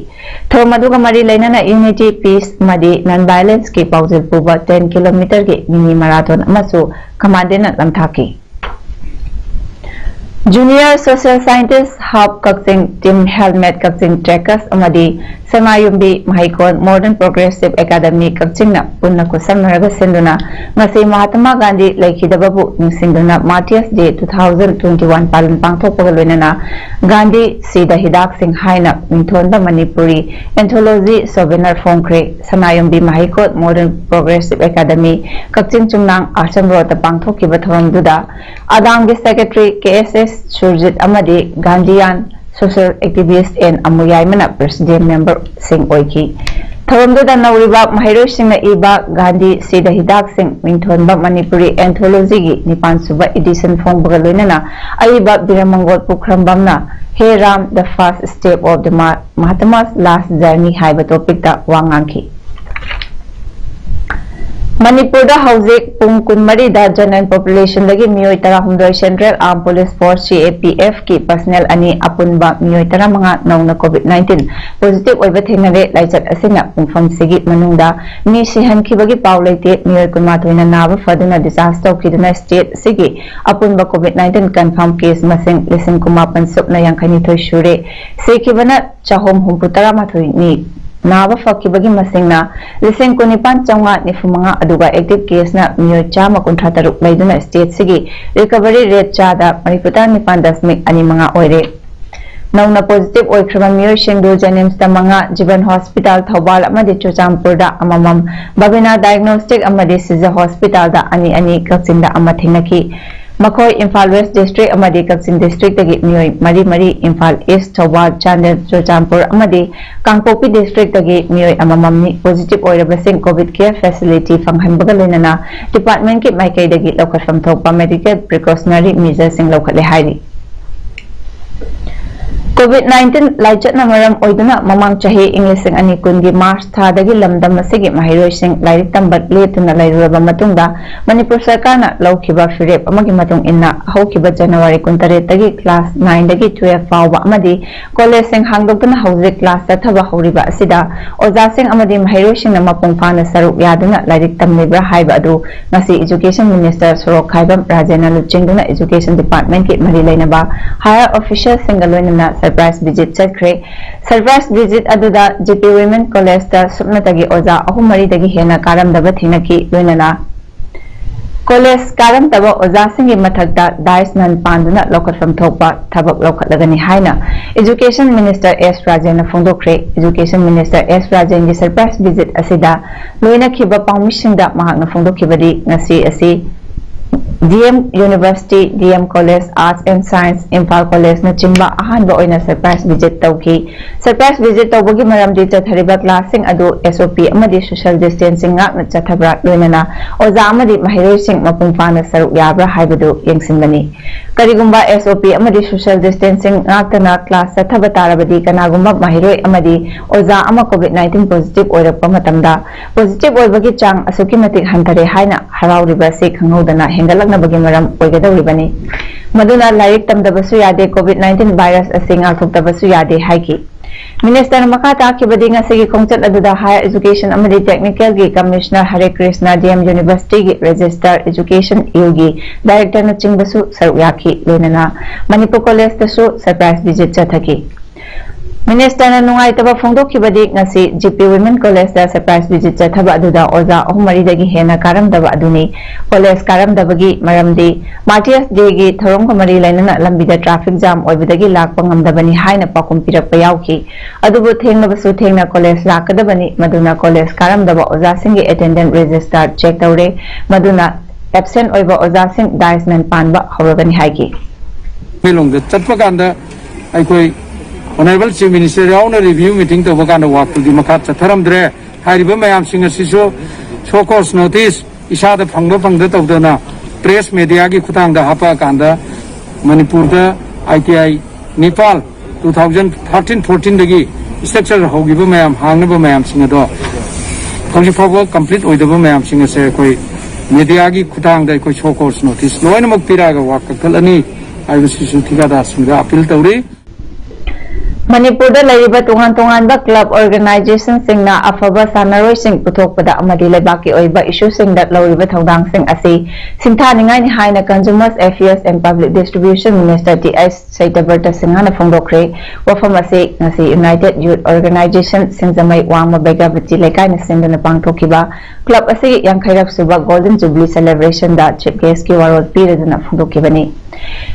ꯊꯧꯔꯝ ꯑꯗꯨꯒ ꯃꯔꯤ ꯂꯩꯅꯅ Unity, Peace ꯑꯃꯗꯤ Non Violence ꯀꯤ ꯄꯥꯎꯖꯦꯜ ꯄꯨꯕ ten kilometre ꯒꯤ mini marathon ꯑꯃꯁꯨ ꯀꯃꯥꯟꯗꯦꯟꯅ ꯂꯝꯊꯥꯈꯤ꯫ Junior Social Scientist Hub ꯀꯛꯆꯤꯡ, Team Helmet ꯀꯛꯆꯤꯡ, Tracus ꯑꯃꯗꯤ ꯁꯅꯥꯌꯨꯝꯕꯤ ꯃꯍꯩꯀꯣꯜ Modern Progressive Academy ꯀꯛꯆꯤꯡꯅ ꯄꯨꯟꯅ ꯈꯨꯠꯁꯝꯅꯔꯒ ꯁꯤꯟꯗꯨꯅ ꯉꯁꯤ Mahatma Gandhi ꯂꯩꯈꯤꯗꯕꯕꯨ ꯅꯤꯡꯁꯤꯡꯗꯨꯅ Martyrs Day two thousand twenty-one ꯄꯥꯂꯟ ꯄꯥꯡꯊꯣꯛꯄꯒ ꯂꯣꯏꯅꯅ ꯒꯥꯟꯙꯤ ꯁꯤꯗ ꯍꯤꯗꯥꯛꯁꯤꯡ ꯍꯥꯏꯅ ꯃꯤꯡꯊꯣꯟꯕ Manipuri anthology souvenir ꯐꯣꯡꯈ꯭ꯔꯦ꯫ ꯁꯅꯥꯌꯨꯝꯕꯤ ꯃꯍꯩꯀꯣꯜ Modern Progressive Academy ꯀꯛꯆꯤꯡ ꯆꯨꯝꯅꯥꯡ R C M ꯔꯣꯗꯇ ꯄꯥꯡꯊꯣꯛꯈꯤꯕ ꯊꯧꯔꯝꯗꯨꯗ ꯑꯗꯥꯝꯒꯤ Secretary K S S Surjit ꯑꯃꯗꯤ ꯒꯥꯟꯙꯤꯌꯥꯟ Social Activist ꯑꯦꯟ ꯑꯃꯨꯌꯥꯏꯃꯅ President member ꯁꯤꯡ ꯑꯣꯏꯈꯤ꯫ ꯊꯧꯔꯝꯗꯨꯗ ꯅꯧꯔꯤꯕ ꯃꯍꯩꯔꯣꯏꯁꯤꯡꯅ ꯏꯕ ꯒꯥꯟꯙꯤ ꯁꯤꯗ ꯍꯤꯗꯥꯛꯁꯤꯡ ꯃꯤꯡꯊꯣꯟꯕ ꯃꯅꯤꯄꯨꯔꯤ anthology ꯒꯤ ꯅꯤꯄꯥꯟ ꯁꯨꯕ edition ꯐꯣꯡꯕꯒ ꯂꯣꯏꯅꯅ ꯑꯏꯕ ꯕꯤꯔꯃꯪꯒꯣꯜ ꯄꯨꯈ꯭ꯔꯝꯕꯝꯅ Hey Ram, the first step of the Ma-, Mahatma's last journey ꯍꯥꯏꯕ topic ꯇ ꯋꯥ ꯉꯥꯡꯈꯤ꯫ ꯃꯅꯤꯄꯨꯔꯗ ꯍꯧꯖꯤꯛ ꯄꯨꯡ ꯀꯨꯟꯃꯔꯤꯗ General Population ꯗꯒꯤ ꯃꯤꯑꯣꯏ ꯇꯔꯥꯍꯨꯝꯗꯣꯏ Central Armed Police Force, C A P F ꯀꯤ personnel ꯑꯅꯤ, ꯑꯄꯨꯟꯕ ꯃꯤꯑꯣꯏ ꯇꯔꯥꯃꯉꯥ ꯅꯧꯅ COVID nineteen positive ꯑꯣꯏꯕ ꯊꯦꯡꯅꯔꯦ꯫ ꯂꯥꯏꯆꯠ ꯑꯁꯤꯅ ꯄꯨꯡꯐꯝꯁꯤꯒꯤ ꯃꯅꯨꯡꯗ ꯃꯤ ꯁꯤꯍꯟꯈꯤꯕꯒꯤ ꯄꯥꯎ ꯂꯩꯇꯦ꯫ ꯃꯤꯑꯣꯏ ꯀꯨꯟꯃꯥꯊꯣꯏꯅ ꯅꯥꯕ ꯐꯗꯨꯅ discharge ꯇꯧꯈꯤꯗꯨꯅ state ꯑꯁꯤꯒꯤ ꯑꯄꯨꯟꯕ COVID nineteen confirm case ꯃꯁꯤꯡ ꯂꯤꯁꯤꯡ ꯀꯨꯟꯃꯥꯄꯟ ꯁꯨꯞꯅ ꯌꯥꯡꯈꯩꯅꯤꯊꯣꯏ ꯁꯨꯔꯦ꯫ ꯁꯤꯈꯤꯕꯅ ꯆꯍꯨꯝ ꯍꯨꯝꯐꯨ ꯇꯔꯥ ꯃꯥꯊꯣꯏꯅꯤ꯫ ꯅꯥꯕ ꯐꯈꯤꯕꯒꯤ ꯃꯁꯤꯡꯅ ꯂꯤꯁꯤꯡ ꯀꯨꯟꯅꯤꯄꯥꯟ ꯆꯥꯝꯃꯉꯥ ꯅꯤꯐꯨ ꯃꯉꯥ, ꯑꯗꯨꯒ active case ꯅ ꯃꯤꯑꯣꯏ ꯆꯥꯝꯃ ꯀꯨꯟꯊ꯭ꯔꯥ ꯇꯔꯨꯛ ꯂꯩꯗꯨꯅ state ꯁꯤꯒꯤ recovery rate ꯆꯥꯗ ꯃꯔꯤꯐꯨ ꯇꯔꯥꯅꯤꯄꯥꯟ ꯗꯁꯃꯤꯛ ꯑꯅꯤ ꯃꯉꯥ ꯑꯣꯏꯔꯦ꯫ ꯅꯧꯅ positive ꯑꯣꯏꯈ꯭ꯔꯕ ꯃꯤꯑꯣꯏꯁꯤꯡꯗꯨ JNIMS ꯇ ꯃꯉꯥ, ꯖꯤꯕꯟ ꯍꯣꯁꯄꯤꯇꯥꯜ ꯊꯧꯕꯥꯜ ꯑꯃꯗꯤ ꯆꯨꯔꯆꯥꯟꯄꯨꯔꯗ ꯑꯃꯃꯝ, ꯕꯕꯤꯅꯥ Diagnostic ꯑꯃꯗꯤ ꯁꯤꯖ ꯍꯣꯁꯄꯤꯇꯥꯜꯗ ꯑꯅꯤ ꯑꯅꯤ, ꯀꯛꯆꯤꯡꯗ ꯑꯃ ꯊꯦꯡꯅꯈꯤ꯫ ꯃꯈꯣꯏ ꯏꯝꯐꯥꯜ West District ꯑꯃꯗꯤ ꯀꯛꯆꯤꯡ District ꯇꯒꯤ ꯃꯤꯑꯣꯏ ꯃꯔꯤ ꯃꯔꯤ, ꯏꯝꯐꯥꯜ East, ꯊꯧꯕꯥꯜ, ꯆꯥꯟꯗꯦꯜ, ꯆꯨꯔꯆꯥꯟꯄꯨꯔ ꯑꯃꯗꯤ ꯀꯥꯡꯄꯣꯛꯄꯤ District ꯇꯒꯤ ꯃꯤꯑꯣꯏ ꯑꯃꯃꯝꯅꯤ꯫ Positive ꯑꯣꯏꯔꯕꯁꯤꯡ COVID care facility ꯐꯪꯍꯟꯕꯒ ꯂꯣꯏꯅꯅ department ꯀꯤ ꯃꯥꯏꯀꯩꯗꯒꯤ ꯂꯧꯈꯠꯐꯝ ꯊꯣꯛꯄ medical precautionary measure ꯁꯤꯡ ꯂꯧꯈꯠꯂꯦ ꯍꯥꯏꯔꯤ꯫ COVID nineteen ꯂꯥꯏꯆꯠꯅ ꯃꯔꯝ ꯑꯣꯏꯗꯨꯅ ꯃꯃꯥꯡ ꯆꯍꯤ ꯏꯪ ꯂꯤꯁꯤꯡ ꯑꯅꯤ ꯀꯨꯟꯒꯤ March ꯊꯥꯗꯒꯤ ꯂꯝꯗꯝ ꯑꯁꯤꯒꯤ ꯃꯍꯩꯔꯣꯏꯁꯤꯡ ꯂꯥꯏꯔꯤꯛ ꯇꯝꯕ ꯂꯦꯞꯇꯨꯅ ꯂꯩꯔꯨꯔꯕ ꯃꯇꯨꯡꯗ, ꯃꯅꯤꯄꯨꯔ ꯁꯔꯀꯥꯔꯅ ꯂꯧꯈꯤꯕ ꯐꯤꯔꯦꯞ ꯑꯃꯒꯤ ꯃꯇꯨꯡ ꯏꯟꯅ, ꯍꯧꯈꯤꯕ January ꯀꯨꯟꯇꯔꯦꯠꯇꯒꯤ class nine ꯗꯒꯤ twelve ꯐꯥꯎꯕ ꯑꯃꯗꯤ college ꯁꯤꯡ ꯍꯥꯡꯗꯣꯛꯇꯨꯅ ꯍꯧꯖꯤꯛ class ꯆꯠꯊꯕ ꯍꯧꯔꯤꯕ ꯑꯁꯤꯗ, ꯑꯣꯖꯥꯁꯤꯡ ꯑꯃꯗꯤ ꯃꯍꯩꯔꯣꯏꯁꯤꯡꯅ ꯃꯄꯨꯡ ꯐꯥꯅ ꯁꯔꯨꯛ ꯌꯥꯗꯨꯅ ꯂꯥꯏꯔꯤꯛ ꯇꯝꯂꯤꯕ꯭ꯔꯥ ꯍꯥꯏꯕ ꯑꯗꯨ ꯉꯁꯤ Education Minister ꯁꯣꯔꯣꯛꯈꯥꯏꯕꯝ ꯔꯥꯖꯦꯟꯅ ꯂꯨꯆꯤꯡꯗꯨꯅ Education Department ꯀꯤ ꯃꯔꯤ ꯂꯩꯅꯕ higher official ꯁꯤꯡꯒ ꯂꯣꯏꯅꯅ surprise visit ꯆꯠꯈ꯭ꯔꯦ꯫ Surprise visit ꯑꯗꯨꯗ G P Women College ꯇ ꯁꯨꯞꯅꯇꯒꯤ ꯑꯣꯖꯥ ꯑꯍꯨꯝ ꯃꯔꯤꯗꯒꯤ ꯍꯦꯟꯅ ꯀꯥꯔꯝꯗꯕ ꯊꯦꯡꯅꯈꯤ꯫ ꯂꯣꯏꯅꯅ college ꯀꯥꯔꯝꯗꯕ ꯑꯣꯖꯥꯁꯤꯡꯒꯤ ꯃꯊꯛꯇ dice ꯅꯟ ꯄꯥꯟꯗꯨꯅ ꯂꯧꯈꯠꯐꯝ ꯊꯣꯛꯄ ꯊꯕꯛ ꯂꯧꯈꯠꯂꯒꯅꯤ ꯍꯥꯏꯅ Education Minister S ꯔꯥꯖꯦꯟꯅ ꯐꯣꯡꯗꯣꯛꯈ꯭ꯔꯦ꯫ Education Minister S ꯔꯥꯖꯦꯟꯒꯤ surprise visit ꯑꯁꯤꯗ ꯂꯣꯏꯅꯈꯤꯕ ꯄꯥꯎꯃꯤꯁꯤꯡꯗ ꯃꯍꯥꯛꯅ ꯐꯣꯡꯗꯣꯛꯈꯤꯕꯗꯤ, ꯉꯁꯤ ꯑꯁꯤ D M university, D M college, arts and science, Imphal ꯀꯣꯂꯦꯖꯅꯆꯤꯡꯕ ꯑꯍꯥꯟꯕ ꯑꯣꯏꯅ ꯁꯔꯄ꯭ꯔꯥꯏꯖ ꯚꯤꯖꯤꯠ ꯇꯧꯈꯤ꯫ ꯁꯔꯄ꯭ꯔꯥꯏꯖ ꯚꯤꯖꯤꯠ ꯇꯧꯕꯒꯤ ꯃꯔꯝꯗꯤ ꯆꯠꯊꯔꯤꯕ ꯀ꯭ꯂꯥꯁꯁꯤꯡ ꯑꯗꯨ ꯑꯦꯁ ꯑꯣ ꯄꯤ ꯑꯃꯗꯤ ꯁꯣꯁꯤꯌꯦꯜ ꯗꯤꯁꯇꯦꯟꯁꯤꯡ ꯉꯥꯛꯅ ꯆꯠꯊꯕ꯭ꯔꯥ, ꯂꯣꯏꯅꯅ ꯑꯣꯖꯥ ꯑꯃꯗꯤ ꯃꯍꯩꯔꯣꯏꯁꯤꯡ ꯃꯄꯨꯡ ꯐꯥꯅ ꯁꯔꯨꯛ ꯌꯥꯕ꯭ꯔꯥ ꯍꯥꯏꯕꯗꯨ ꯌꯦꯡꯁꯤꯟꯕꯅꯤ꯫ ꯀꯔꯤꯒꯨꯝꯕ ꯑꯦꯁ ꯑꯣ ꯄꯤ ꯑꯃꯗꯤ ꯁꯣꯁꯤꯌꯦꯜ ꯗꯤꯁꯇꯦꯟꯁꯤꯡ ꯉꯥꯛꯇꯅ ꯀ꯭ꯂꯥꯁ ꯆꯠꯊꯕ ꯇꯥꯔꯕꯗꯤ, ꯀꯅꯥꯒꯨꯝꯕ ꯃꯍꯩꯔꯣꯏ ꯑꯃꯗꯤ ꯑꯣꯖꯥ ꯑꯃ ꯀꯣꯚꯤꯗ ꯅꯥꯏꯟꯇꯤꯟ ꯄꯣꯖꯤꯇꯤꯚ ꯑꯣꯏꯔꯛꯄ ꯃꯇꯝꯗ, ꯄꯣꯖꯤꯇꯤꯚ ꯑꯣꯏꯕꯒꯤ ꯆꯥꯡ ꯑꯁꯨꯛꯀꯤ ꯃꯇꯤꯛ ꯍꯟꯊꯔꯦ ꯍꯥꯏꯅ ꯍꯔꯥꯎꯔꯤꯕ ꯑꯁꯤ ꯈꯪꯍꯧꯗꯅ ꯍꯦꯟꯒꯠꯂꯛꯅꯕꯒꯤ ꯃꯔꯝ ꯑꯣꯏꯒꯗꯧꯔꯤꯕꯅꯤ꯫ ꯃꯗꯨꯅ ꯂꯥꯏꯔꯤꯛ ꯇꯝꯗꯕꯁꯨ ꯌꯥꯗꯦ, ꯀꯣꯚꯤꯗ ꯅꯥꯏꯟꯇꯤꯟ ꯚꯥꯏꯔꯁ ꯑꯁꯤ ꯉꯥꯛꯊꯣꯛꯇꯕꯁꯨ ꯌꯥꯗꯦ ꯍꯥꯏꯈꯤ꯫ ꯃꯤꯅꯤꯁꯇꯔꯅ ꯃꯈꯥ ꯇꯥꯛꯈꯤꯕꯗꯤ, ꯉꯁꯤꯒꯤ ꯈꯣꯡꯆꯠ ꯑꯗꯨꯗ ꯍꯥꯌꯔ ꯑꯦꯖꯨꯀꯦꯁꯟ ꯑꯃꯗꯤ ꯇꯦꯛꯅꯤꯀꯦꯜꯒꯤ commissioner Hare Krishna, D M ꯌꯨꯅꯤꯚꯔꯁꯤꯇꯤꯒꯤ ꯔꯦꯖꯤꯁꯇꯔ ꯑꯦꯖꯨꯀꯦꯁꯟ ꯌꯨꯒꯤ ꯗꯥꯏꯔꯦꯛꯇꯔꯅꯆꯤꯡꯕꯁꯨ ꯁꯔꯨꯛ ꯌꯥꯈꯤ꯫ ꯂꯣꯏꯅꯅ ꯃꯅꯤꯄꯨꯔ ꯀꯣꯂꯦꯖꯇꯁꯨ ꯁꯔꯄ꯭ꯔꯥꯏꯖ ꯚꯤꯖꯤꯠ ꯆꯠꯊꯈꯤ꯫ ꯃꯤꯅꯤꯁꯇꯔꯅ ꯅꯨꯡꯉꯥꯏꯇꯕ ꯐꯣꯡꯗꯣꯛꯈꯤꯕꯗꯤ, ꯉꯁꯤ ꯖꯤ ꯄꯤ ꯋꯤꯃꯦꯟ ꯀꯣꯂꯦꯖꯇ ꯁꯔꯄ꯭ꯔꯥꯏꯖ ꯚꯤꯖꯤꯠ ꯆꯠꯊꯕ ꯑꯗꯨꯗ ꯑꯣꯖꯥ ꯑꯍꯨꯝ ꯃꯔꯤꯗꯒꯤ ꯍꯦꯟꯅ ꯀꯥꯔꯝꯗꯕ ꯑꯗꯨꯅꯤ꯫ ꯀꯣꯂꯦꯖ ꯀꯥꯔꯝꯗꯕꯒꯤ ꯃꯔꯝꯗꯤ ꯃꯥꯔꯇꯤꯌꯔꯁ ꯗꯦꯒꯤ ꯊꯧꯔꯝꯒ ꯃꯔꯤ ꯂꯩꯅꯅ ꯂꯝꯕꯤꯗ ꯇ꯭ꯔꯥꯐꯤꯛ ꯖꯥꯝ ꯑꯣꯏꯕꯗꯒꯤ ꯂꯥꯛꯄ ꯉꯝꯗꯕꯅꯤ ꯍꯥꯏꯅ ꯄꯥꯎꯈꯨꯝ ꯄꯤꯔꯛꯄ ꯌꯥꯎꯈꯤ꯫ ꯑꯗꯨꯕꯨ ꯊꯦꯡꯂꯕꯁꯨ ꯊꯦꯡꯅ ꯀꯣꯂꯦꯖ ꯂꯥꯛꯀꯗꯕꯅꯤ, ꯃꯗꯨꯅ ꯀꯣꯂꯦꯖ ꯀꯥꯔꯝꯗꯕ ꯑꯣꯖꯥꯁꯤꯡꯒꯤ ꯑꯦꯇꯦꯟꯗꯦꯟꯁ ꯔꯦꯖꯤꯁꯇꯥꯔ ꯆꯦꯛ ꯇꯧꯔꯦ, ꯃꯗꯨꯅ ꯑꯦꯕꯁꯦꯟ ꯑꯣꯏꯕ ꯑꯣꯖꯥꯁꯤꯡ ꯗꯥꯏꯁꯃꯦꯟ ꯄꯥꯟꯕ ꯍꯧꯔꯒꯅꯤ ꯍꯥꯏꯈꯤ꯫ ꯇꯃꯦꯡꯂꯣꯡꯗ ꯆꯠꯄ ꯀꯥꯟꯗ ꯑꯩꯈꯣꯏ ꯑꯣꯅꯔꯦꯕꯜ ꯆꯤꯐ ꯃꯤꯅꯤꯁꯇꯔ ꯌꯥꯎꯅ ꯔꯤꯚꯤꯌꯨ ꯃꯤꯇꯤꯡ ꯇꯧꯕ ꯀꯥꯟꯗ ꯋꯥꯛꯇꯨꯗꯤ ꯃꯈꯥ ꯆꯠꯊꯔꯝꯗ꯭ꯔꯦ꯫ ꯍꯥꯏꯔꯤꯕ ꯃꯌꯥꯝꯁꯤꯡ ꯑꯁꯤꯁꯨ ꯁꯣ ꯀꯣꯁ ꯅꯣꯇꯤꯁ ꯏꯁꯥꯗ ꯐꯪꯕ ꯐꯪꯗ ꯇꯧꯗꯅ ꯄ꯭ꯔꯦꯁ ꯃꯦꯗꯤꯌꯥꯒꯤ ꯈꯨꯠꯊꯥꯡꯗ ꯍꯥꯞꯄꯛꯑꯀꯥꯟꯗ ꯃꯅꯤꯄꯨꯔꯗ ꯑꯥꯏ ꯇꯤ ꯑꯥꯏ ꯅꯤꯄꯥꯜ, ꯇꯨ ꯊꯥꯎꯖꯟ ꯊꯥꯔꯇꯤꯟ ꯐꯣꯔꯇꯤꯟꯗꯒꯤ ꯏꯁꯇ꯭ꯔꯛꯆꯔ ꯍꯧꯈꯤꯕ ꯃꯌꯥꯝ, ꯍꯥꯡꯅꯕ ꯃꯌꯥꯝꯁꯤꯡ ꯑꯗꯣ ꯍꯧꯖꯤꯛ ꯐꯥꯎꯕ ꯀꯝꯄ꯭ꯂꯤꯠ ꯑꯣꯏꯗꯕ ꯃꯌꯥꯝꯁꯤꯡ ꯑꯁꯦ ꯑꯩꯈꯣꯏ ꯃꯦꯗꯤꯌꯥꯒꯤ ꯈꯨꯠꯊꯥꯡꯗ ꯑꯩꯈꯣꯏ ꯁꯣ ꯀꯣꯁ ꯅꯣꯇꯤꯁ ꯂꯣꯏꯅꯃꯛ ꯄꯤꯔꯛꯑꯒ ꯋꯥ ꯀꯛꯊꯠꯂꯅꯤ ꯍꯥꯏꯕꯁꯤꯁꯨ ꯊꯤꯀꯥꯗꯥꯔꯁꯤꯡꯗ ꯑꯄꯤꯜ ꯇꯧꯔꯤ꯫ ꯃꯅꯤꯄꯨꯔꯗ ꯂꯩꯔꯤꯕ ꯇꯣꯉꯥꯟ ꯇꯣꯉꯥꯟꯕ ꯀ꯭ꯂꯕ ꯑꯣꯔꯒꯅꯥꯏꯖꯦꯁꯟꯁꯤꯡꯅ ꯑꯐꯕ ꯁꯥꯟꯅꯔꯣꯏꯁꯤꯡ ꯄꯨꯊꯣꯛꯄꯗ ꯑꯃꯗꯤ ꯂꯩꯕꯥꯛꯀꯤ ꯑꯣꯏꯕ ꯏꯁꯨꯁꯤꯡꯗ ꯂꯧꯔꯤꯕ ꯊꯧꯗꯥꯡꯁꯤꯡ ꯑꯁꯤ ꯁꯤꯡꯊꯥꯅꯤꯡꯉꯥꯏꯅꯤ ꯍꯥꯏꯅ Consumers Affairs and Public Distribution Minister T H Satyabrata ꯁꯤꯡꯍꯅ ꯐꯣꯡꯗꯣꯛꯈ꯭ꯔꯦ꯫ ꯋꯥꯐꯝ ꯑꯁꯤ ꯉꯁꯤ ꯌꯨꯅꯥꯏꯇꯦꯗ ꯌꯨꯊ ꯑꯣꯔꯒꯅꯥꯏꯖꯦꯁꯟ ꯁꯤꯡꯖꯃꯩ ꯋꯥꯡꯃ ꯕꯩꯒꯥꯕꯇꯤ ꯂꯩꯀꯥꯏꯅ ꯁꯤꯟꯗꯨꯅ ꯄꯥꯡꯊꯣꯛꯈꯤꯕ ꯀ꯭ꯂꯕ ꯑꯁꯤꯒꯤ ꯌꯥꯡꯈꯩꯔꯛ ꯁꯨꯕ ꯒꯣꯜꯗꯟ ꯖꯨꯕꯤꯂꯤ ꯁꯦꯂꯦꯕ꯭ꯔꯦꯁꯟꯗ ꯆꯤꯐ ꯒꯦꯁꯀꯤ ꯋꯥꯔꯣꯜ ꯄꯤꯔꯗꯨꯅ ꯐꯣꯡꯗꯣꯛꯈꯤꯕꯅꯤ꯫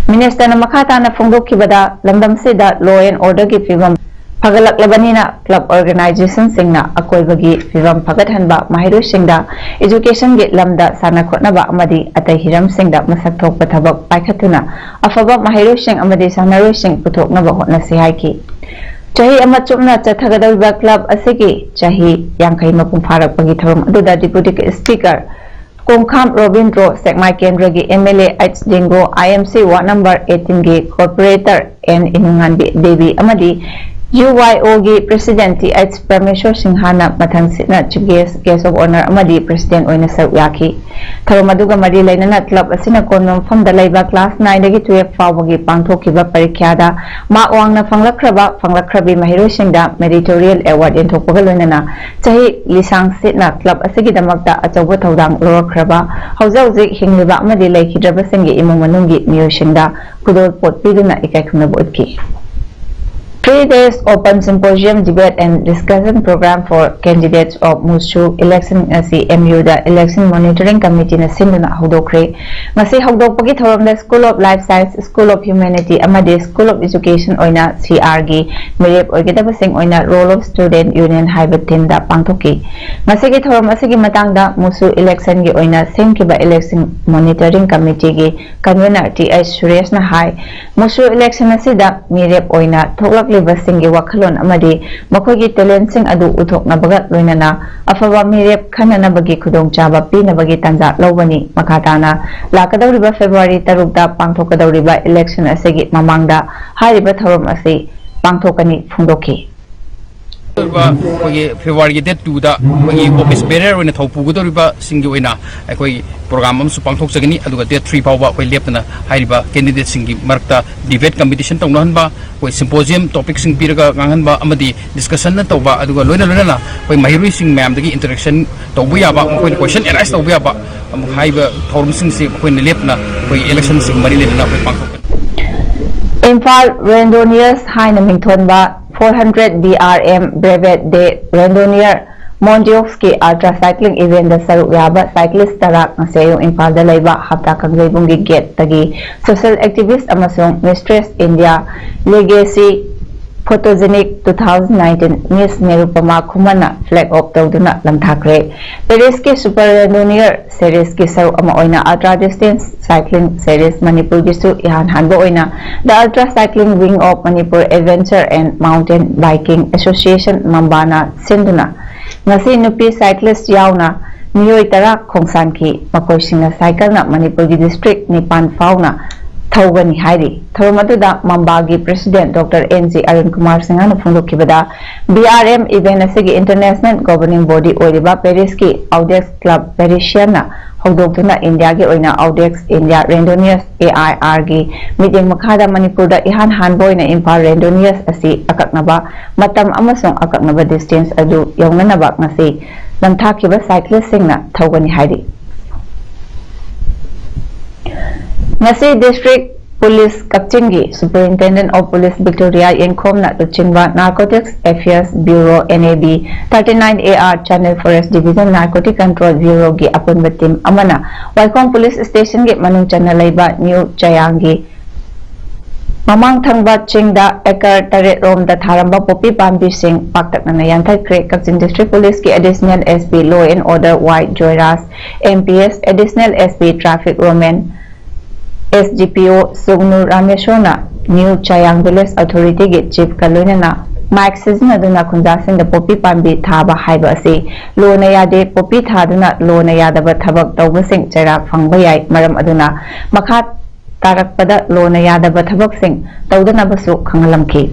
ꯃꯤꯅꯤꯁꯇꯔꯅ ꯃꯈꯥ ꯇꯥꯅ ꯐꯣꯡꯗꯣꯛꯈꯤꯕꯗ, ꯂꯝꯗꯝꯁꯤꯗ ꯂꯣ ꯑꯦꯟ ꯑꯣꯔꯗꯔꯒꯤ ꯐꯤꯕꯝ ꯐꯒꯠꯂꯛꯂꯕꯅꯤꯅ club organizationꯁꯤꯡꯅ ꯑꯀꯣꯏꯕꯒꯤ ꯐꯤꯕꯝ ꯐꯒꯠꯍꯟꯕ, ꯃꯍꯩꯔꯣꯏꯁꯤꯡꯗ educationꯒꯤ ꯂꯝꯗ ꯁꯥꯟꯅ ꯈꯣꯠꯅꯕ ꯑꯃꯗꯤ ꯑꯇꯩ ꯍꯤꯔꯝꯁꯤꯡꯗ ꯃꯁꯛ ꯊꯣꯛꯄ ꯊꯕꯛ ꯄꯥꯏꯈꯠꯇꯨꯅ ꯑꯐꯕ ꯃꯍꯩꯔꯣꯏꯁꯤꯡ ꯑꯃꯗꯤ ꯁꯥꯟꯅꯔꯣꯏꯁꯤꯡ ꯄꯨꯊꯣꯛꯅꯕ ꯍꯣꯠꯅꯁꯤ ꯍꯥꯏꯈꯤ꯫ ꯆꯍꯤ ꯑꯃ ꯆꯨꯞꯅ ꯆꯠꯊꯒꯗꯧꯔꯤꯕ club ꯑꯁꯤꯒꯤ ꯆꯍꯤ ꯌꯥꯡꯈꯩ ꯃꯄꯨꯡ ꯐꯥꯔꯛꯄꯒꯤ ꯊꯧꯔꯝ ꯑꯗꯨꯗ Deputy Speaker ꯀꯣꯡꯈꯥꯝ ꯔꯣꯕꯤꯟꯗ꯭ꯔꯣ, ꯁꯦꯛꯃꯥꯏ ꯀꯦꯟꯗ꯭ꯔꯒꯤ MLA H ꯂꯤꯡꯒꯣ, IMC ward number eighteenꯒꯤ corporator N ꯏꯅꯨꯉꯥꯟꯕꯤ Devi ꯑꯃꯗꯤ UYOꯒꯤ president Th ꯄ꯭ꯔꯃꯦꯁꯣꯔ ꯁꯤꯡꯍꯥꯅ ꯃꯊꯪꯁꯤꯠꯅ chief guest, guest of honour ꯑꯃꯗꯤ president ꯑꯣꯏꯅ ꯁꯔꯨꯛ ꯌꯥꯈꯤ꯫ ꯊꯧꯔꯝ ꯑꯗꯨꯒ ꯃꯔꯤ ꯂꯩꯅꯅ club ꯑꯁꯤꯅ ꯀꯣꯟꯕ ꯃꯐꯝꯗ ꯂꯩꯕ class nineꯗꯒꯤ twelve ꯐꯥꯎꯕꯒꯤ ꯄꯥꯡꯊꯣꯛꯈꯤꯕ ꯄꯔꯤꯈ꯭ꯌꯥꯗ mark ꯋꯥꯡꯅ ꯐꯪꯂꯛꯈ꯭ꯔꯕ, ꯐꯪꯂꯛꯈ꯭ꯔꯕꯤ ꯃꯍꯩꯔꯣꯏꯁꯤꯡꯗ meritorial award ꯌꯦꯟꯊꯣꯛꯄꯒ ꯂꯣꯏꯅꯅ ꯆꯍꯤ ꯂꯤꯁꯥꯡ ꯁꯤꯠꯅ club ꯑꯁꯤꯒꯤꯗꯃꯛꯇ ꯑꯆꯧꯕ ꯊꯧꯗꯥꯡ ꯂꯧꯔꯛꯈ꯭ꯔꯕ, ꯍꯧꯖꯤꯛ ꯍꯧꯖꯤꯛ ꯍꯤꯡꯂꯤꯕ ꯑꯃꯗꯤ ꯂꯩꯈꯤꯗ꯭ꯔꯕꯁꯤꯡꯒꯤ ꯏꯃꯨꯡ ꯃꯅꯨꯡꯒꯤ ꯃꯤꯑꯣꯏꯁꯤꯡꯗ ꯈꯨꯗꯣꯜꯄꯣꯠ ꯄꯤꯗꯨꯅ ꯏꯀꯥꯏ ꯈꯨꯝꯅꯕ ꯎꯠꯈꯤ꯫ Three days open symposium debate and discussion program for candidates of MUSU election ꯉꯁꯤ MUꯗ election monitoring committeeꯅ ꯁꯤꯟꯗꯨꯅ ꯍꯧꯗꯣꯛꯈ꯭ꯔꯦ꯫ ꯉꯁꯤ ꯍꯧꯗꯣꯛꯄꯒꯤ ꯊꯧꯔꯝꯗ School of Life Science, School of Humanity ꯑꯃꯗꯤ School of Education ꯑꯣꯏꯅ CRꯒꯤ ꯃꯤꯔꯦꯞ ꯑꯣꯏꯒꯗꯕꯁꯤꯡ ꯑꯣꯏꯅ Role of Student Union ꯍꯥꯏꯕ themeꯗ ꯄꯥꯡꯊꯣꯛꯈꯤ꯫ ꯉꯁꯤꯒꯤ ꯊꯧꯔꯝ ꯑꯁꯤꯒꯤ ꯃꯇꯥꯡꯗ MUSU electionꯒꯤ ꯑꯣꯏꯅ ꯁꯦꯝꯈꯤꯕ election monitoring committeeꯒꯤ convener Th ꯁꯨꯔꯦꯁꯅ ꯍꯥꯏ, MUSU election ꯑꯁꯤꯗ ꯃꯤꯔꯦꯞ ꯑꯣꯏꯅ ꯊꯣꯛꯂꯛꯂꯤꯕꯁꯤꯡꯒꯤ ꯋꯥꯈꯜꯂꯣꯟ ꯑꯃꯗꯤ ꯃꯈꯣꯏꯒꯤ talentꯁꯤꯡ ꯑꯗꯨ ꯎꯊꯣꯛꯅꯕꯒ ꯂꯣꯏꯅꯅ ꯑꯐꯕ ꯃꯤꯔꯦꯞ ꯈꯟꯅꯅꯕꯒꯤ ꯈꯨꯗꯣꯡꯆꯥꯕ ꯄꯤꯅꯕꯒꯤ ꯇꯥꯟꯖꯥ ꯂꯧꯕꯅꯤ꯫ ꯃꯈꯥ ꯇꯥꯅ ꯂꯥꯛꯀꯗꯧꯔꯤꯕ February ꯇꯔꯨꯛꯇ ꯄꯥꯡꯊꯣꯛꯀꯗꯧꯔꯤꯕ election ꯑꯁꯤꯒꯤ ꯃꯃꯥꯡꯗ ꯍꯥꯏꯔꯤꯕ ꯊꯧꯔꯝ ꯑꯁꯤ ꯄꯥꯡꯊꯣꯛꯀꯅꯤ ꯐꯣꯡꯗꯣꯛꯈꯤ꯫ ꯑꯣꯏꯕ ꯑꯩꯈꯣꯏꯒꯤ Februaryꯒꯤ date twoꯗ ꯑꯩꯈꯣꯏꯒꯤ office bearer ꯑꯣꯏꯅ ꯊꯧ ꯄꯨꯒꯗꯧꯔꯤꯕꯁꯤꯡꯒꯤ ꯑꯣꯏꯅ ꯑꯩꯈꯣꯏ program ꯑꯃꯁꯨ ꯄꯥꯡꯊꯣꯛꯆꯒꯅꯤ꯫ ꯑꯗꯨꯒ date three ꯐꯥꯎꯕ ꯑꯩꯈꯣꯏ ꯂꯦꯞꯇꯅ ꯍꯥꯏꯔꯤꯕ candidateꯁꯤꯡꯒꯤ ꯃꯔꯛꯇ debate competition ꯇꯧꯅꯍꯟꯕ, ꯑꯩꯈꯣꯏ symposium topicꯁꯤꯡ ꯄꯤꯔꯒ ꯉꯥꯡꯍꯟꯕ ꯑꯃꯗꯤ discussionꯅ ꯇꯧꯕ, ꯑꯗꯨꯒ ꯂꯣꯏꯅ ꯂꯣꯏꯅꯅ ꯑꯩꯈꯣꯏ ꯃꯍꯩꯔꯣꯏꯁꯤꯡ ꯃꯌꯥꯝꯗꯒꯤ interaction ꯇꯧꯕ ꯌꯥꯕ, ꯃꯈꯣꯏꯅ question arise ꯇꯧꯕ ꯌꯥꯕ, ꯑꯃꯨꯛ ꯍꯥꯏꯔꯤꯕ ꯊꯧꯔꯝꯁꯤꯡꯁꯤ ꯑꯩꯈꯣꯏꯅ ꯂꯦꯞꯇꯅ ꯑꯩꯈꯣꯏ electionꯁꯤꯡ ꯃꯔꯤ ꯂꯩꯅꯅ ꯑꯩꯈꯣꯏ ꯄꯥꯡꯊꯣꯛꯀꯅꯤ꯫ ꯏꯝꯐꯥꯜ Randonneurs ꯍꯥꯏꯅ ꯃꯤꯡꯊꯣꯟꯕ four hundred BRM Brevet de Randonneurs Mondiaux ꯀꯤ ultra cycling eventꯗ ꯁꯔꯨꯛ ꯌꯥꯕ cyclist ꯇꯔꯥ ꯉꯁꯤ ꯑꯌꯨꯛ ꯏꯝꯐꯥꯜꯗ ꯂꯩꯕ ꯍꯞꯇꯥ ꯀꯥꯡꯖꯩꯕꯨꯡꯒꯤ gateꯇꯒꯤ social activist ꯑꯃꯁꯨꯡ Mistress India Legacy Photogenic two thousand nineteen Miss Nirupama Khumanna flag off ꯇꯧꯗꯨꯅ ꯂꯝꯊꯥꯈ꯭ꯔꯦ꯫ ꯄꯦꯔꯤꯁꯀꯤ Super Randonneur Series ꯀꯤ ꯁꯔꯨꯛ ꯑꯃ ꯑꯣꯏꯅ Ultra Distance Cycling Series ꯃꯅꯤꯄꯨꯔꯒꯤꯁꯨ ꯏꯍꯥꯟ ꯍꯥꯟꯕ ꯑꯣꯏꯅ The Ultra Cycling Wing of Manipur Adventure and Mountain Biking Association ꯃꯝꯕꯥꯅ ꯁꯤꯟꯗꯨꯅ ꯉꯁꯤ ꯅꯨꯄꯤ cyclist ꯌꯥꯎꯅ ꯃꯤꯑꯣꯏ ꯇꯔꯥ ꯈꯣꯡꯁꯥꯟꯈꯤ꯫ ꯃꯈꯣꯏꯁꯤꯡꯅ cycle ꯅ ꯃꯅꯤꯄꯨꯔꯒꯤ district ꯅꯤꯄꯥꯟ ꯐꯥꯎꯅ ꯊꯧꯒꯅꯤ ꯍꯥꯏꯔꯤ꯫ ꯊꯧꯔꯝ ꯑꯗꯨꯗ ꯃꯝꯕꯥꯒꯤ President Doctor N G Arun Kumar ꯁꯤꯡꯍꯅ ꯐꯣꯡꯗꯣꯛꯈꯤꯕꯗ, B R M event ꯑꯁꯤꯒꯤ international governing body ꯑꯣꯏꯔꯤꯕ ꯄꯦꯔꯤꯁꯀꯤ Audax Club Parisian ꯅ ꯍꯧꯗꯣꯛꯇꯨꯅ ꯏꯟꯗꯤꯌꯥꯒꯤ ꯑꯣꯏꯅ Audax India Randonneurs A I R ꯒꯤ ꯃꯤꯠꯌꯦꯡ ꯃꯈꯥꯗ ꯃꯅꯤꯄꯨꯔꯗ ꯏꯍꯥꯟ ꯍꯥꯟꯕ ꯑꯣꯏꯅ ꯏꯝꯐꯥꯜ Randonneurs ꯑꯁꯤ ꯑꯀꯛꯅꯕ ꯃꯇꯝ ꯑꯃꯁꯨꯡ ꯑꯀꯛꯅꯕ distance ꯑꯗꯨ ꯌꯧꯅꯅꯕ ꯉꯁꯤ ꯂꯝꯊꯥꯈꯤꯕ cyclist ꯁꯤꯡꯅ ꯊꯧꯒꯅꯤ ꯍꯥꯏꯔꯤ꯫ ꯉꯁꯤ District Police ꯀꯛꯆꯤꯡꯒꯤ Superintendent of Police Victoria ꯌꯦꯡꯈꯣꯝꯅ ꯂꯨꯆꯤꯡꯕ Narcotics Affairs Bureau N A B thirty nine A R Channel Forest Division Narcotic Control Bureau ꯒꯤ ꯑꯄꯨꯟꯕ team ꯑꯃꯅ ꯋꯥꯏꯈꯣꯡ Police Station ꯒꯤ ꯃꯅꯨꯡ ꯆꯟꯅ ꯂꯩꯕ ꯅ꯭ꯌꯨ ꯆꯌꯥꯡꯒꯤ ꯃꯃꯥꯡ ꯊꯪꯕ ꯆꯤꯡꯗ acre ꯇꯔꯦꯠ ꯔꯣꯝꯗ ꯊꯥꯔꯝꯕ ꯄꯣꯄꯤ ꯄꯥꯝꯕꯤꯁꯤꯡ ꯄꯥꯛꯇꯛꯅꯅ ꯌꯥꯟꯊꯠꯈ꯭ꯔꯦ꯫ ꯀꯛꯆꯤꯡ District Police ꯀꯤ Additional S P Law and Order Y Joyraj, M P S Additional S P Traffic Roman, S D P O Sugnu ꯔꯥꯃꯦꯁꯣꯔꯅ ꯅ꯭ꯌꯨ ꯆꯌꯥꯡ Village Authority ꯒꯤ chief ꯀ ꯂꯣꯏꯅꯅ mic ꯁꯤꯖꯤꯟꯅꯗꯨꯅ ꯈꯨꯟꯖꯥꯁꯤꯡꯗ ꯄꯣꯄꯤ ꯄꯥꯝꯕꯤ ꯊꯥꯕ ꯍꯥꯏꯕ ꯑꯁꯤ ꯂꯣꯅ ꯌꯥꯗꯦ꯫ ꯄꯣꯄꯤ ꯊꯥꯗꯨꯅ ꯂꯣꯅ ꯌꯥꯗꯕ ꯊꯕꯛ ꯇꯧꯕꯁꯤꯡ ꯆꯩꯔꯥꯛ ꯐꯪꯕ ꯌꯥꯏ꯫ ꯃꯔꯝ ꯑꯗꯨꯅ ꯃꯈꯥ ꯇꯥꯔꯛꯄꯗ ꯂꯣꯅ ꯌꯥꯗꯕ ꯊꯕꯛꯁꯤꯡ ꯇꯧꯗꯅꯕꯁꯨ ꯈꯪꯍꯜꯂꯝꯈꯤ꯫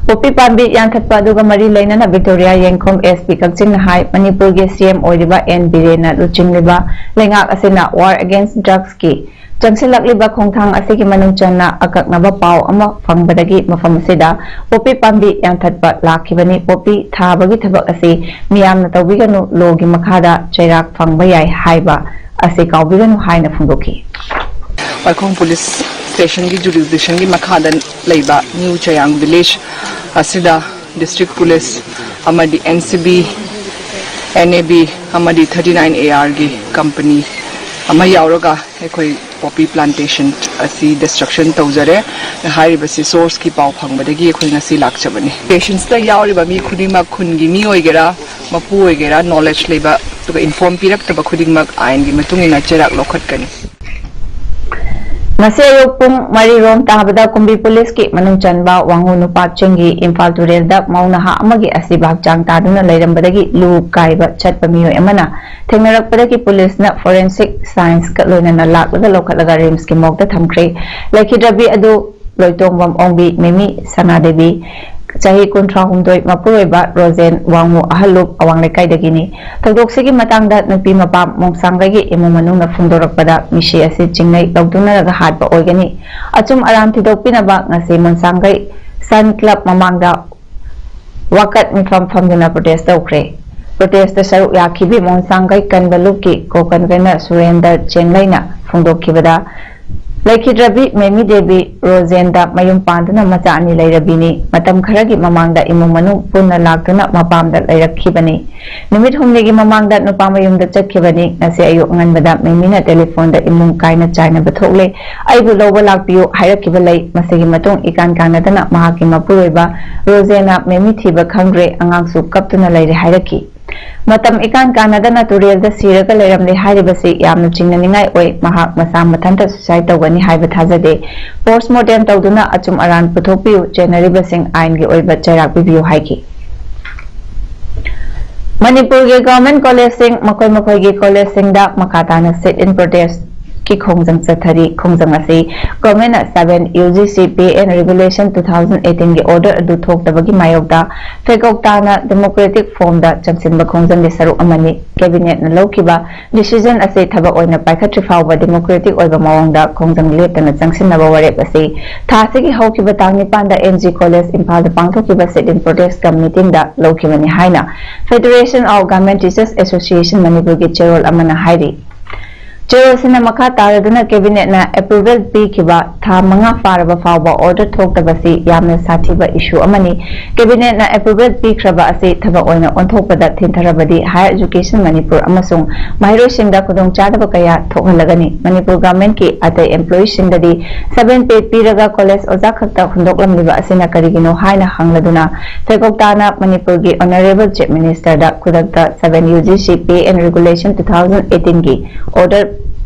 ꯄꯣꯄꯤ ꯄꯥꯝꯕꯤ ꯌꯥꯟꯊꯠꯄ ꯑꯗꯨꯒ ꯃꯔꯤ ꯂꯩꯅꯅ ꯚꯤꯛꯇꯣꯔꯤꯌꯥ ꯌꯦꯡꯈꯣꯝ S P ꯀꯛꯆꯤꯡꯅ ꯍꯥꯏ, ꯃꯅꯤꯄꯨꯔꯒꯤ C M ꯑꯣꯏꯔꯤꯕ N ꯕꯤꯔꯦꯟꯅ ꯂꯨꯆꯤꯡꯂꯤꯕ ꯂꯩꯉꯥꯛ ꯑꯁꯤꯅ War Against Drugs ꯀꯤ ꯆꯪꯁꯤꯜꯂꯛꯂꯤꯕ ꯈꯣꯡꯊꯥꯡ ꯑꯁꯤꯒꯤ ꯃꯅꯨꯡ ꯆꯟꯅ ꯑꯀꯛꯅꯕ ꯄꯥꯎ ꯑꯃ ꯐꯪꯕꯗꯒꯤ ꯃꯐꯝ ꯑꯁꯤꯗ ꯄꯣꯄꯤ ꯄꯥꯝꯕꯤ ꯌꯥꯟꯊꯠꯄ ꯂꯥꯛꯈꯤꯕꯅꯤ꯫ ꯄꯣꯄꯤ ꯊꯥꯕꯒꯤ ꯊꯕꯛ ꯑꯁꯤ ꯃꯤꯌꯥꯝꯅ ꯇꯧꯕꯤꯒꯅꯨ, ꯂꯣꯒꯤ ꯃꯈꯥꯗ ꯆꯩꯔꯥꯛ ꯐꯪꯕ ꯌꯥꯏ ꯍꯥꯏꯕ ꯑꯁꯤ ꯀꯥꯎꯕꯤꯒꯅꯨ ꯍꯥꯏꯅ ꯐꯣꯡꯗꯣꯛꯈꯤ꯫ ꯋꯥꯏꯈꯣꯡ Police Station ꯒꯤ jurisdiction ꯒꯤ ꯃꯈꯥꯗ ꯂꯩꯕ ꯅ꯭ꯌꯨ ꯆꯌꯥꯡ Village ꯑꯁꯤꯗ District Police ꯑꯃꯗꯤ N C B, N A B ꯑꯃꯗꯤ thirty nine A R ꯒꯤ company ꯑꯃ ꯌꯥꯎꯔꯒ ꯑꯩꯈꯣꯏ Poppy plantation ꯑꯁꯤ destruction ꯇꯧꯖꯔꯦ ꯍꯥꯏꯔꯤꯕꯁꯤ sourceꯀꯤ ꯄꯥꯎ ꯐꯪꯕꯗꯒꯤ ꯑꯩꯈꯣꯏ ꯉꯁꯤ ꯂꯥꯛꯆꯕꯅꯤ꯫ Patientsꯇ ꯌꯥꯎꯔꯤꯕ ꯃꯤ ꯈꯨꯗꯤꯡꯃꯛ, ꯈꯨꯟꯒꯤ ꯃꯤ ꯑꯣꯏꯒꯦꯔꯥ, ꯃꯄꯨ ꯑꯣꯏꯒꯦꯔꯥ, knowledge ꯂꯩꯕ ꯑꯗꯨꯒ inform ꯄꯤꯔꯛꯇꯕ ꯈꯨꯗꯤꯡꯃꯛ ꯑꯥꯏꯟꯒꯤ ꯃꯇꯨꯡ ꯏꯟꯅ ꯆꯩꯔꯥꯛ ꯂꯧꯈꯠꯀꯅꯤ꯫ ꯉꯁꯤ ꯑꯌꯨꯛ ꯄꯨꯡ ꯃꯔꯤ ꯔꯣꯝ ꯇꯥꯕꯗ ꯀꯨꯝꯕꯤ ꯄꯨꯂꯤꯁꯀꯤ ꯃꯅꯨꯡ ꯆꯟꯕ ꯋꯥꯉꯨ ꯅꯨꯄꯥ ꯆꯤꯡꯒꯤ ꯏꯝꯐꯥꯜ ꯇꯨꯔꯦꯜꯗ ꯃꯧ ꯅꯍꯥ ꯑꯃꯒꯤ ꯑꯁꯤꯕ ꯍꯛꯆꯥꯡ ꯇꯥꯗꯨꯅ ꯂꯩꯔꯝꯕꯗꯒꯤ ꯂꯨ ꯀꯥꯏꯕ ꯆꯠꯄ ꯃꯤꯑꯣꯏ ꯑꯃꯅ ꯊꯦꯡꯅꯔꯛꯄꯗꯒꯤ ꯄꯨꯂꯤꯁꯅ forensic scienceꯀ ꯂꯣꯏꯅꯅ ꯂꯥꯛꯂꯒ ꯂꯧꯈꯠꯂꯒ RIMSꯀꯤ morgueꯇ ꯊꯝꯈ꯭ꯔꯦ꯫ ꯂꯩꯈꯤꯗ꯭ꯔꯕꯤ ꯑꯗꯨ ꯂꯣꯏꯇꯣꯡꯕꯝ ꯑꯣꯡꯕꯤ ꯃꯦꯃꯤ ꯁꯅꯥꯗꯦꯕꯤ, ꯆꯍꯤ ꯀꯨꯟꯊ꯭ꯔꯥꯍꯨꯝꯗꯣꯏ, ꯃꯄꯨꯔꯣꯏꯕ ꯔꯣꯖꯦꯟ ꯋꯥꯡꯉꯨ ꯑꯍꯜꯂꯨꯞ ꯑꯋꯥꯡ ꯂꯩꯀꯥꯏꯗꯒꯤꯅꯤ꯫ ꯊꯧꯗꯣꯛꯁꯤꯒꯤ ꯃꯇꯥꯡꯗ ꯅꯨꯄꯤ ꯃꯄꯥꯝ ꯃꯣꯡꯁꯥꯡꯒꯩꯒꯤ ꯏꯃꯨꯡ ꯃꯅꯨꯡꯅ ꯐꯣꯡꯗꯣꯔꯛꯄꯗ ꯃꯤꯁꯤ ꯑꯁꯤ ꯆꯤꯡꯅꯩ ꯂꯧꯗꯨꯅꯔꯒ ꯍꯥꯠꯄ ꯑꯣꯏꯒꯅꯤ꯫ ꯑꯆꯨꯝ ꯑꯔꯥꯟ ꯊꯤꯗꯣꯛꯄꯤꯅꯕ ꯉꯁꯤ ꯃꯣꯟꯁꯥꯡꯒꯩ Sun Club ꯃꯃꯥꯡꯗ ꯋꯥꯀꯠ ꯃꯤꯐꯝ ꯐꯝꯗꯨꯅ protest ꯇꯧꯈ꯭ꯔꯦ꯫ Protestꯇ ꯁꯔꯨꯛ ꯌꯥꯈꯤꯕꯤ ꯃꯣꯟꯁꯥꯡꯒꯩ ꯀꯟꯕ ꯂꯨꯞꯀꯤ co-convener ꯁꯨꯔꯦꯟꯗꯔ ꯆꯦꯡꯂꯩꯅ ꯐꯣꯡꯗꯣꯛꯈꯤꯕꯗ, ꯂꯩꯈꯤꯗ꯭ꯔꯕꯤ ꯃꯦꯃꯤ ꯗꯦꯕꯤ ꯔꯣꯖꯦꯟꯗ ꯃꯌꯨꯝ ꯄꯥꯟꯗꯨꯅ ꯃꯆꯥ ꯑꯅꯤ ꯂꯩꯔꯕꯤꯅꯤ꯫ ꯃꯇꯝ ꯈꯔꯒꯤ ꯃꯃꯥꯡꯗ ꯏꯃꯨꯡ ꯃꯅꯨꯡ ꯄꯨꯟꯅ ꯂꯥꯛꯇꯨꯅ ꯃꯄꯥꯝꯗ ꯂꯩꯔꯛꯈꯤꯕꯅꯤ꯫ ꯅꯨꯃꯤꯠ ꯍꯨꯝꯅꯤꯒꯤ ꯃꯃꯥꯡꯗ ꯅꯨꯄꯥ ꯃꯌꯨꯝꯗ ꯆꯠꯈꯤꯕꯅꯤ꯫ ꯉꯁꯤ ꯑꯌꯨꯛ ꯑꯉꯟꯕꯗ ꯃꯦꯃꯤꯅ telephone ꯗ ꯏꯃꯨꯡ ꯀꯥꯏꯅ ꯆꯥꯏꯅꯕ ꯊꯣꯛꯂꯦ, ꯑꯩꯕꯨ ꯂꯧꯕ ꯂꯥꯛꯄꯤꯌꯨ ꯍꯥꯏꯔꯛꯈꯤꯕ ꯂꯩ꯫ ꯃꯁꯤꯒꯤ ꯃꯇꯨꯡ ꯏꯀꯥꯟ ꯀꯥꯟꯅꯗꯅ ꯃꯍꯥꯛꯀꯤ ꯃꯄꯨꯔꯣꯏꯕ ꯔꯣꯖꯦꯅ ꯃꯦꯃꯤ ꯊꯤꯕ ꯈꯪꯗ꯭ꯔꯦ, ꯑꯉꯥꯡꯁꯨ ꯀꯞꯇꯨꯅ ꯂꯩꯔꯦ ꯍꯥꯏꯔꯛꯈꯤ꯫ ꯃꯇꯝ ꯏꯀꯥꯟ ꯀꯥꯟꯅꯗꯅ ꯇꯨꯔꯦꯜꯗ ꯁꯤꯔꯒ ꯂꯩꯔꯝꯂꯦ ꯍꯥꯏꯔꯤꯕꯁꯤ ꯌꯥꯝꯅ ꯆꯤꯡꯅꯅꯤꯡꯉꯥꯏ ꯑꯣꯏ꯫ ꯃꯍꯥꯛ ꯃꯁꯥ ꯃꯊꯟꯇ suicide ꯇꯧꯒꯅꯤ ꯍꯥꯏꯕ ꯊꯥꯖꯗꯦ꯫ Postmortem ꯇꯧꯗꯨꯅ ꯑꯆꯨꯝ ꯑꯔꯥꯟ ꯄꯨꯊꯣꯛꯄꯤꯌꯨ, ꯆꯦꯟꯅꯔꯤꯕꯁꯤꯡ ꯑꯥꯏꯟꯒꯤ ꯑꯣꯏꯕ ꯆꯩꯔꯥꯛ ꯄꯤꯕꯤꯌꯨ ꯍꯥꯏꯈꯤ꯫ ꯃꯅꯤꯄꯨꯔꯒꯤ government collegeꯁꯤꯡ ꯃꯈꯣꯏ ꯃꯈꯣꯏꯒꯤ collegeꯁꯤꯡꯗ ꯃꯈꯥ ꯇꯥꯅ sit-in protestꯀꯤ ꯈꯣꯡꯖꯪ ꯆꯠꯊꯔꯤ꯫ ꯈꯣꯡꯖꯪ ꯑꯁꯤ governmentꯅ seven UGC Pay and Regulation two thousand eighteenꯒꯤ order ꯑꯗꯨ ꯊꯣꯛꯇꯕꯒꯤ ꯃꯥꯌꯣꯛꯇ ꯐꯦꯀꯧ ꯇꯥꯅ democratic formꯗ ꯆꯪꯁꯤꯟꯕ ꯈꯣꯡꯖꯪꯒꯤ ꯁꯔꯨꯛ ꯑꯃꯅꯤ꯫ Cabinetꯅ ꯂꯧꯈꯤꯕ decision ꯑꯁꯤ ꯊꯕꯛ ꯑꯣꯏꯅ ꯄꯥꯏꯈꯠꯇ꯭ꯔꯤ ꯐꯥꯎꯕ democratic ꯑꯣꯏꯕ ꯃꯑꯣꯡꯗ ꯈꯣꯡꯖꯪ ꯂꯦꯞꯇꯅ ꯆꯪꯁꯤꯟꯅꯕ ꯋꯥꯔꯦꯞ ꯑꯁꯤ ꯊꯥ ꯑꯁꯤꯒꯤ ꯍꯧꯈꯤꯕ ꯇꯥꯡ ꯅꯤꯄꯥꯟꯗ MG College ꯏꯝꯐꯥꯜꯗ ꯄꯥꯡꯊꯣꯛꯈꯤꯕ sit-in protest ꯀꯝꯃꯤꯇꯤꯡꯗ ꯂꯧꯈꯤꯕꯅꯤ ꯍꯥꯏꯅ Federation of Government Teachers Association ꯃꯅꯤꯄꯨꯔꯒꯤ ꯆꯦꯔꯣꯜ ꯑꯃꯅ ꯍꯥꯏꯔꯤ꯫ ꯆꯦꯔꯣꯜꯁꯤꯅ ꯃꯈꯥ ꯇꯥꯔꯗꯨꯅ ꯀꯦꯕꯤꯅꯦꯠꯅ ꯑꯦꯄ꯭ꯔꯨꯚꯦꯜ ꯄꯤꯈꯤꯕ ꯊꯥ ꯃꯉꯥ ꯐꯥꯔꯕ ꯐꯥꯎꯕ ꯑꯣꯔꯗꯔ ꯊꯣꯛꯇꯕꯁꯤ ꯌꯥꯝꯅ ꯁꯥꯊꯤꯕ ꯏꯁꯨ ꯑꯃꯅꯤ꯫ ꯀꯦꯕꯤꯅꯦꯠꯅ ꯑꯦꯄ꯭ꯔꯨꯚꯦꯜ ꯄꯤꯈ꯭ꯔꯕ ꯑꯁꯤ ꯊꯕꯛ ꯑꯣꯏꯅ ꯑꯣꯟꯊꯣꯛꯄꯗ ꯊꯤꯟꯊꯔꯕꯗꯤ ꯍꯥꯌꯔ ꯑꯦꯖꯨꯀꯦꯁꯟ ꯃꯅꯤꯄꯨꯔ ꯑꯃꯁꯨꯡ ꯃꯍꯩꯔꯣꯏꯁꯤꯡꯗ ꯈꯨꯗꯣꯡꯆꯥꯗꯕ ꯀꯌꯥ ꯊꯣꯛꯍꯜꯂꯒꯅꯤ꯫ ꯃꯅꯤꯄꯨꯔ ꯒꯚꯔꯟꯃꯦꯟꯠꯀꯤ ꯑꯇꯩ ꯑꯦꯝꯄ꯭ꯂꯣꯌꯤꯁꯤꯡꯗꯗꯤ seven pay ꯄꯤꯔꯒ ꯀꯣꯂꯦꯖ ꯑꯣꯖꯥ ꯈꯛꯇ ꯍꯨꯟꯗꯣꯛꯂꯝꯂꯤꯕ ꯑꯁꯤꯅ ꯀꯔꯤꯒꯤꯅꯣ ꯍꯥꯏꯅ ꯍꯪꯂꯗꯨꯅ ꯊꯣꯏꯀꯣꯛ ꯇꯥꯅ ꯃꯅꯤꯄꯨꯔꯒꯤ ꯑꯣꯅꯔꯦꯕꯜ ꯆꯤꯐ ꯃꯤꯅꯤꯁꯇꯔꯗ ꯈꯨꯗꯛꯇ seven U G C Pay and Regulation two thousand eighteenꯒꯤ ꯑꯣꯔꯗꯔ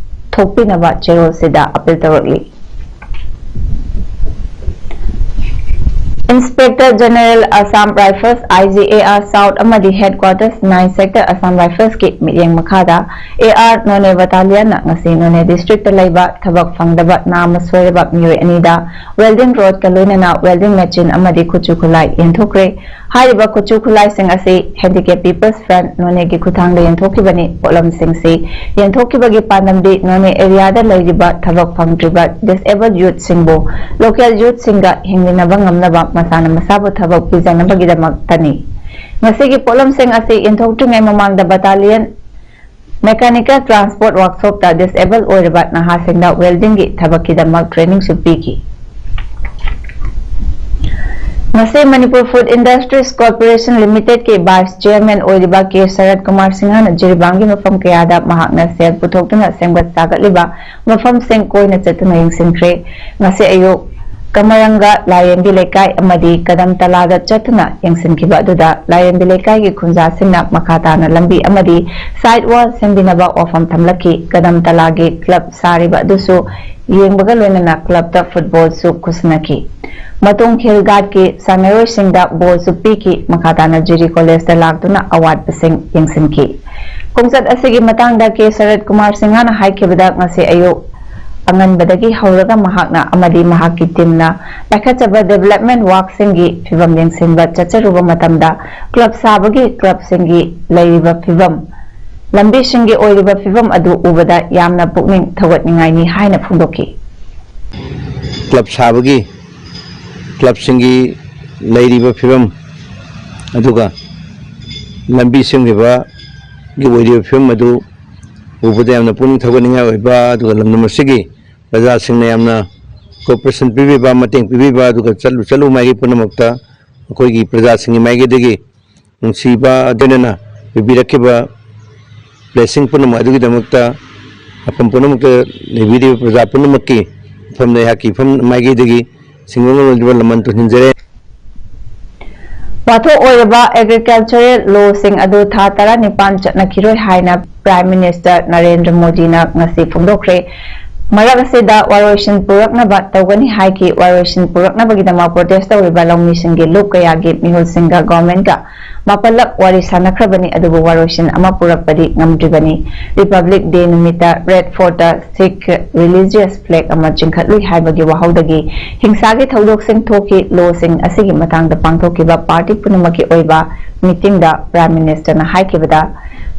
ꯊꯣꯛꯄꯤꯅꯕ ꯆꯦꯔꯣꯜꯁꯤꯗ ꯑꯄꯤꯜ ꯇꯧꯔꯛꯂꯤ꯫ Inspector general Assam rifles, I G A R South ꯑꯃꯗꯤ ꯍꯦꯗꯀ꯭ꯋꯥꯇꯔꯁ nine Sector ꯑꯁꯥꯝ ꯔꯥꯏꯐꯜꯁꯀꯤ ꯃꯤꯠꯌꯦꯡ ꯃꯈꯥꯗ A R ꯅꯣꯅꯦ ꯕꯠꯇꯥꯂꯤꯌꯟꯅ ꯉꯁꯤ ꯅꯣꯅꯦ ꯗꯤꯁꯇ꯭ꯔꯤꯛꯇ ꯂꯩꯕ ꯊꯕꯛ ꯐꯪꯗꯕ ꯅꯥꯝꯃ ꯁꯣꯏꯔꯕ ꯃꯤꯑꯣꯏ ꯑꯅꯤꯗ welding rodꯀ ꯂꯣꯏꯅꯅ welding machine ꯑꯃꯗꯤ ꯈꯨꯠꯁꯨ ꯈꯨꯠꯂꯥꯏ ꯌꯦꯟꯊꯣꯛꯈ꯭ꯔꯦ꯫ ꯍꯥꯏꯔꯤꯕ ꯈꯨꯠꯁꯨ ꯈꯨꯠꯂꯥꯏꯁꯤꯡ ꯑꯁꯤ Handicap People's Front ꯅꯣꯅꯦꯒꯤ ꯈꯨꯠꯊꯥꯡꯗ ꯌꯦꯟꯊꯣꯛꯈꯤꯕꯅꯤ꯫ ꯄꯣꯠꯂꯝꯁꯤꯡꯁꯤ ꯌꯦꯟꯊꯣꯛꯈꯤꯕꯒꯤ ꯄꯥꯟꯗꯝꯗꯤ ꯅꯣꯅꯦ ꯑꯦꯔꯤꯌꯥꯗ ꯂꯩꯔꯤꯕ ꯊꯕꯛ ꯐꯪꯗ꯭ꯔꯤꯕ disabled youthꯁꯤꯡꯕꯨ local youthꯁꯤꯡꯒ ꯍꯤꯡꯃꯤꯟꯅꯕ ꯉꯝꯅꯕ ꯃꯁꯥꯅ ꯃꯁꯥꯕꯨ ꯊꯕꯛ ꯄꯤꯖꯅꯕꯒꯤꯗꯃꯛꯇꯅꯤ꯫ ꯉꯁꯤꯒꯤ ꯄꯣꯠꯂꯝꯁꯤꯡ ꯑꯁꯤ ꯌꯦꯟꯊꯣꯛꯇ꯭ꯔꯤꯉꯩ ꯃꯃꯥꯡꯗ ꯕꯠꯇꯥꯂꯤꯌꯟ Mechanical Transport Workshopꯇ disabled ꯑꯣꯏꯔꯕ ꯅꯍꯥꯁꯤꯡꯗ weldingꯒꯤ ꯊꯕꯛꯀꯤꯗꯃꯛ trainingꯁꯨ ꯄꯤꯈꯤ꯫ ꯉꯁꯤ Manipur Food Industries Corporation Limitedꯀꯤ vice chairman ꯑꯣꯏꯔꯤꯕ ꯀꯦ ꯁꯔꯠ ꯀꯨꯃꯥꯔ ꯁꯤꯡꯍꯅ ꯖꯤꯔꯤꯕꯥꯝꯒꯤ ꯃꯐꯝ ꯀꯌꯥꯗ ꯃꯍꯥꯛꯅ ꯁꯦꯜ ꯄꯨꯊꯣꯛꯇꯨꯅ ꯁꯦꯝꯒꯠ ꯁꯥꯒꯠꯂꯤꯕ ꯃꯐꯝꯁꯤꯡ ꯀꯣꯏꯅ ꯆꯠꯇꯨꯅ ꯌꯦꯡꯁꯤꯟꯈ꯭ꯔꯦ꯫ ꯉꯁꯤ ꯑꯌꯨꯛ ꯀꯃꯔꯪꯒ ꯂꯥꯏꯔꯦꯝꯕꯤ ꯂꯩꯀꯥꯏ ꯑꯃꯗꯤ ꯀꯗꯝ ꯇꯂꯥꯗ ꯆꯠꯇꯨꯅ ꯌꯦꯡꯁꯤꯟꯈꯤꯕ ꯑꯗꯨꯗ ꯂꯥꯏꯔꯦꯝꯕꯤ ꯂꯩꯀꯥꯏꯒꯤ ꯈꯨꯟꯖꯥꯁꯤꯡꯅ ꯃꯈꯥ ꯇꯥꯅ ꯂꯝꯕꯤ ꯑꯃꯗꯤ side wall ꯁꯦꯝꯕꯤꯅꯕ ꯋꯥꯐꯝ ꯊꯝꯂꯛꯈꯤ꯫ ꯀꯗꯝ ꯇꯂꯥꯒꯤ club ꯁꯥꯔꯤꯕ ꯑꯗꯨꯁꯨ ꯌꯦꯡꯕꯒ ꯂꯣꯏꯅꯅ clubꯇ footballꯁꯨ ꯈꯨꯠꯁꯤꯟꯅꯈꯤ꯫ ꯃꯇꯨꯡ ꯈꯦꯜꯒꯥꯠꯀꯤ ꯁꯥꯟꯅꯔꯣꯏꯁꯤꯡꯗ ballꯁꯨ ꯄꯤꯈꯤ꯫ ꯃꯈꯥ ꯇꯥꯅ ꯖꯤꯔꯤ ꯀꯣꯂꯦꯖꯇ ꯂꯥꯛꯇꯨꯅ awardꯁꯤꯡ ꯌꯦꯡꯁꯤꯟꯈꯤ꯫ ꯈꯣꯡꯆꯠ ꯑꯁꯤꯒꯤ ꯃꯇꯥꯡꯗ ꯀꯦ ꯁꯔꯠ ꯀꯨꯃꯥꯔ ꯁꯤꯡꯍꯅ ꯍꯥꯏꯈꯤꯕꯗ, ꯉꯁꯤ ꯑꯌꯨꯛ ꯑꯉꯟꯕꯗꯒꯤ ꯍꯧꯔꯒ ꯃꯍꯥꯛꯅ ꯑꯃꯗꯤ ꯃꯍꯥꯛꯀꯤ teamꯅ ꯄꯥꯏꯈꯠꯆꯕ development workꯁꯤꯡꯒꯤ ꯐꯤꯕꯝ ꯌꯦꯡꯁꯤꯟꯕ ꯆꯠꯆꯔꯨꯕ ꯃꯇꯝꯗ club ꯁꯥꯕꯒꯤ clubꯁꯤꯡꯒꯤ ꯂꯩꯔꯤꯕ ꯐꯤꯕꯝ, ꯂꯝꯕꯤꯁꯤꯡꯒꯤ ꯑꯣꯏꯔꯤꯕ ꯐꯤꯕꯝ ꯑꯗꯨ ꯎꯕꯗ ꯌꯥꯝꯅ ꯄꯨꯛꯅꯤꯡ ꯊꯧꯒꯠꯅꯤꯡꯉꯥꯏꯅꯤ ꯍꯥꯏꯅ ꯐꯣꯡꯗꯣꯛꯈꯤ꯫ club ꯁꯥꯕꯒꯤ clubꯁꯤꯡꯒꯤ ꯂꯩꯔꯤꯕ ꯐꯤꯕꯝ ꯑꯗꯨꯒ ꯂꯝꯕꯤ ꯁꯦꯝꯈꯤꯕꯒꯤ ꯑꯣꯏꯔꯤꯕ ꯐꯤꯕꯝ ꯑꯗꯨ ꯎꯕꯗ ꯌꯥꯝꯅ ꯄꯨꯛꯅꯤꯡ ꯊꯧꯒꯠꯅꯤꯡꯉꯥꯏ ꯑꯣꯏꯕ, ꯑꯗꯨꯒ ꯂꯝꯗꯝ ꯑꯁꯤꯒꯤ ꯄ꯭ꯔꯖꯥꯁꯤꯡꯅ ꯌꯥꯝꯅ cooperation ꯄꯤꯕꯤꯕ, ꯃꯇꯦꯡ ꯄꯤꯕꯤꯕ, ꯑꯗꯨꯒ ꯆꯠꯂꯨ ꯆꯠꯂꯨ ꯃꯥꯏꯀꯩ ꯄꯨꯝꯅꯃꯛꯇ ꯑꯩꯈꯣꯏꯒꯤ ꯄ꯭ꯔꯖꯥꯁꯤꯡꯒꯤ ꯃꯥꯏꯀꯩꯗꯒꯤ ꯅꯨꯡꯁꯤꯕ ꯑꯗꯨꯅ ꯄꯤꯕꯤꯔꯛꯈꯤꯕ blessing ꯄꯨꯝꯅꯃꯛ ꯑꯗꯨꯒꯤꯗꯃꯛꯇ ꯃꯐꯝ ꯄꯨꯝꯅꯃꯛꯇ ꯂꯩꯕꯤꯔꯤꯕ ꯄ꯭ꯔꯖꯥ ꯄꯨꯝꯅꯃꯛꯀꯤ ꯃꯐꯝꯗ ꯑꯩꯍꯥꯛꯀꯤ ꯃꯐꯝ ꯃꯥꯏꯀꯩꯗꯒꯤ ꯁꯤꯡꯕ ꯉꯝꯂꯣꯏꯗꯕ ꯂꯃꯟ ꯇꯨꯡꯁꯤꯟꯖꯔꯤ꯫ ꯋꯥꯊꯣꯛ ꯑꯣꯏꯔꯕ agricultural lawꯁꯤꯡ ꯑꯗꯨ ꯊꯥ ꯇꯔꯥꯅꯤꯄꯥꯟ ꯆꯠꯅꯈꯤꯔꯣꯏ ꯍꯥꯏꯅ Prime Minister ꯅꯔꯦꯟꯗ꯭ꯔ ꯃꯣꯗꯤꯅ ꯉꯁꯤ ꯐꯣꯡꯗꯣꯛꯈ꯭ꯔꯦ꯫ ꯃꯔꯛ ꯑꯁꯤꯗ ꯋꯥꯔꯣꯏꯁꯤꯟ ꯄꯨꯔꯛꯅꯕ ꯇꯧꯒꯅꯤ ꯍꯥꯏꯈꯤ꯫ ꯋꯥꯔꯣꯏꯁꯤꯟ ꯄꯨꯔꯛꯅꯕꯒꯤꯗꯃꯛ protest ꯇꯧꯔꯤꯕ ꯂꯧꯃꯤꯁꯤꯡꯒꯤ ꯂꯨꯞ ꯀꯌꯥꯒꯤ ꯃꯤꯍꯨꯠꯁꯤꯡꯒ governmentꯀ ꯃꯥꯄꯜꯂꯛ ꯋꯥꯔꯤ ꯁꯥꯟꯅꯈ꯭ꯔꯕꯅꯤ, ꯑꯗꯨꯕꯨ ꯋꯥꯔꯣꯏꯁꯤꯟ ꯑꯃ ꯄꯨꯔꯛꯄꯗꯤ ꯉꯝꯗ꯭ꯔꯤꯕꯅꯤ꯫ Republic Day ꯅꯨꯃꯤꯠꯇ Red Fortꯇ Sikh religious flag ꯑꯃ ꯆꯤꯡꯈꯠꯂꯨꯏ ꯍꯥꯏꯕꯒꯤ ꯋꯥꯍꯧꯗꯒꯤ ꯍꯤꯡꯁꯥꯒꯤ ꯊꯧꯗꯣꯛꯁꯤꯡ ꯊꯣꯛꯈꯤ꯫ Lawꯁꯤꯡ ꯑꯁꯤꯒꯤ ꯃꯇꯥꯡꯗ ꯄꯥꯡꯊꯣꯛꯈꯤꯕ party ꯄꯨꯝꯅꯃꯛꯀꯤ ꯑꯣꯏꯕ meetingꯗ Prime Ministerꯅ ꯍꯥꯏꯈꯤꯕꯗ,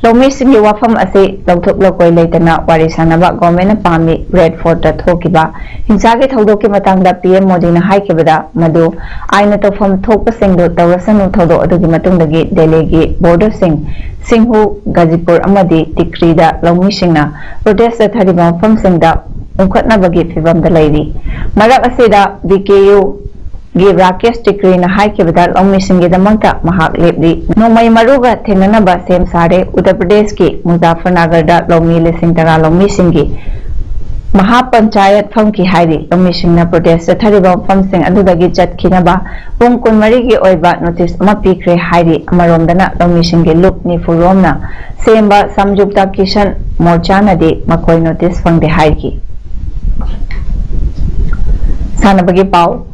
ꯂꯧꯃꯤꯁꯤꯡꯒꯤ ꯋꯥꯐꯝ ꯑꯁꯤ ꯂꯧꯊꯣꯛ ꯂꯧꯀꯣꯏ ꯂꯩꯇꯅ ꯋꯥꯔꯤ ꯁꯥꯟꯅꯕ governmentꯅ ꯄꯥꯝꯃꯤ꯫ Red Fortꯇ ꯊꯣꯛꯈꯤꯕ ꯍꯤꯡꯁꯥꯒꯤ ꯊꯧꯗꯣꯛꯀꯤ ꯃꯇꯥꯡꯗ PM ꯃꯣꯗꯤꯅ ꯍꯥꯏꯈꯤꯕꯗ, ꯃꯗꯨ ꯑꯥꯏꯟꯅ ꯇꯧꯐꯝ ꯊꯣꯛꯄꯁꯤꯡꯗꯨ ꯇꯧꯔꯁꯅꯨ, ꯊꯧꯗꯣꯛ ꯑꯗꯨꯒꯤ ꯃꯇꯨꯡꯗꯒꯤ ꯗꯦꯜꯂꯤꯒꯤ borderꯁꯤꯡ ꯁꯤꯡꯍꯨ, ꯒꯥꯖꯤꯄꯨꯔ ꯑꯃꯗꯤ ꯇꯤꯀ꯭ꯔꯤꯗ ꯂꯧꯃꯤꯁꯤꯡꯅ protest ꯆꯠꯊꯔꯤꯕ ꯃꯐꯝꯁꯤꯡꯗ ꯎꯪꯈꯠꯅꯕꯒꯤ ꯐꯤꯚꯝꯗ ꯂꯩꯔꯤ꯫ ꯃꯔꯛ ꯑꯁꯤꯗ BKUꯒꯤ ꯔꯥꯀꯦꯁ ꯇꯤꯀ꯭ꯔꯤꯅ ꯍꯥꯏꯈꯤꯕꯗ, ꯂꯧꯃꯤꯁꯤꯡꯒꯤꯗꯃꯛꯇ ꯃꯍꯥꯛ ꯂꯦꯞꯂꯤ꯫ ꯅꯣꯡꯃꯩ ꯃꯔꯨꯒ ꯊꯦꯡꯅꯅꯕ ꯁꯦꯝ ꯁꯥꯔꯦ꯫ ꯎꯠꯇꯔ ꯄ꯭ꯔꯗꯦꯁꯀꯤ ꯃꯨꯖꯥꯐꯔꯅꯒꯔꯗ ꯂꯧꯃꯤ ꯂꯤꯁꯤꯡ ꯇꯔꯥ ꯂꯧꯃꯤꯁꯤꯡꯒꯤ ꯃꯍꯥ ꯄꯟꯆꯥꯌꯠ ꯐꯝꯈꯤ ꯍꯥꯏꯔꯤ꯫ ꯂꯧꯃꯤꯁꯤꯡꯅ protest ꯆꯠꯊꯔꯤꯕ ꯃꯐꯝꯁꯤꯡ ꯑꯗꯨꯗꯒꯤ ꯆꯠꯈꯤꯅꯕ ꯄꯨꯡ ꯀꯨꯟꯃꯔꯤꯒꯤ ꯑꯣꯏꯕ notice ꯑꯃ ꯄꯤꯈ꯭ꯔꯦ ꯍꯥꯏꯔꯤ꯫ ꯑꯃꯔꯣꯝꯗꯅ ꯂꯧꯃꯤꯁꯤꯡꯒꯤ ꯂꯨꯞ ꯅꯤꯐꯨ ꯔꯣꯝꯅ ꯁꯦꯝꯕ ꯁꯝꯖꯨꯛꯇ ꯀꯤꯁꯟ ꯃꯣꯔꯆꯥꯅꯗꯤ ꯃꯈꯣꯏ notice ꯐꯪꯗꯦ ꯍꯥꯏꯈꯤ꯫ ꯁꯥꯟꯅꯕꯒꯤ ꯄꯥꯎ꯫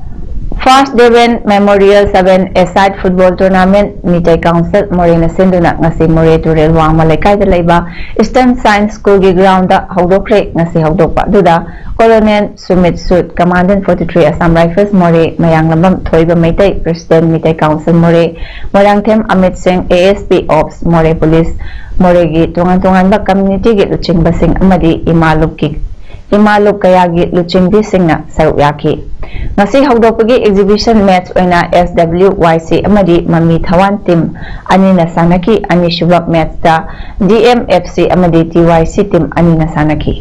First Dewan Memorial Seven Aside Football Tournament Meitei Council ꯃꯣꯔꯦꯅ ꯁꯤꯟꯗꯨꯅ ꯉꯁꯤ ꯃꯣꯔꯦ ꯇꯨꯔꯦꯜ ꯋꯥꯡꯃ ꯂꯩꯀꯥꯏꯗ ꯂꯩꯕ Eastern Science Schoolꯒꯤ groundꯗ ꯍꯧꯗꯣꯛꯈ꯭ꯔꯦ꯫ ꯉꯁꯤ ꯍꯧꯗꯣꯛꯄ ꯑꯗꯨꯗ Colonel ꯁꯨꯃꯤꯠ ꯁꯨꯠ, Commandant forty three Assam Rifles ꯃꯣꯔꯦ, ꯃꯌꯥꯡꯂꯝꯕꯝ ꯊꯣꯏꯕ ꯃꯩꯇꯩ, President ꯃꯤꯇꯩ Council ꯃꯣꯔꯦ, ꯃꯣꯏꯔꯥꯡꯊꯦꯝ ꯑꯃꯤꯠ ꯁꯤꯡ, ASP Ops ꯃꯣꯔꯦ Police, ꯃꯣꯔꯦꯒꯤ ꯇꯣꯉꯥꯟ ꯇꯣꯉꯥꯟꯕ communityꯒꯤ ꯂꯨꯆꯤꯡꯕꯁꯤꯡ ꯑꯃꯗꯤ ꯏꯃꯥ ꯂꯨꯞꯀꯤ, ꯏꯃꯥ ꯂꯨꯞ ꯀꯌꯥꯒꯤ ꯂꯨꯆꯤꯡꯕꯤꯁꯤꯡꯅ ꯁꯔꯨꯛ ꯌꯥꯈꯤ꯫ ꯉꯁꯤ ꯍꯧꯗꯣꯛꯄꯒꯤ exhibition match ꯑꯣꯏꯅ S W Y C ꯑꯃꯗꯤ ꯃꯃꯤ ꯊꯋꯥꯟ team ꯑꯅꯤꯅ ꯁꯥꯟꯅꯈꯤ꯫ ꯑꯅꯤꯁꯨꯕ matchꯇ D M F C ꯑꯃꯗꯤ T Y C team ꯑꯅꯤꯅ ꯁꯥꯟꯅꯈꯤ꯫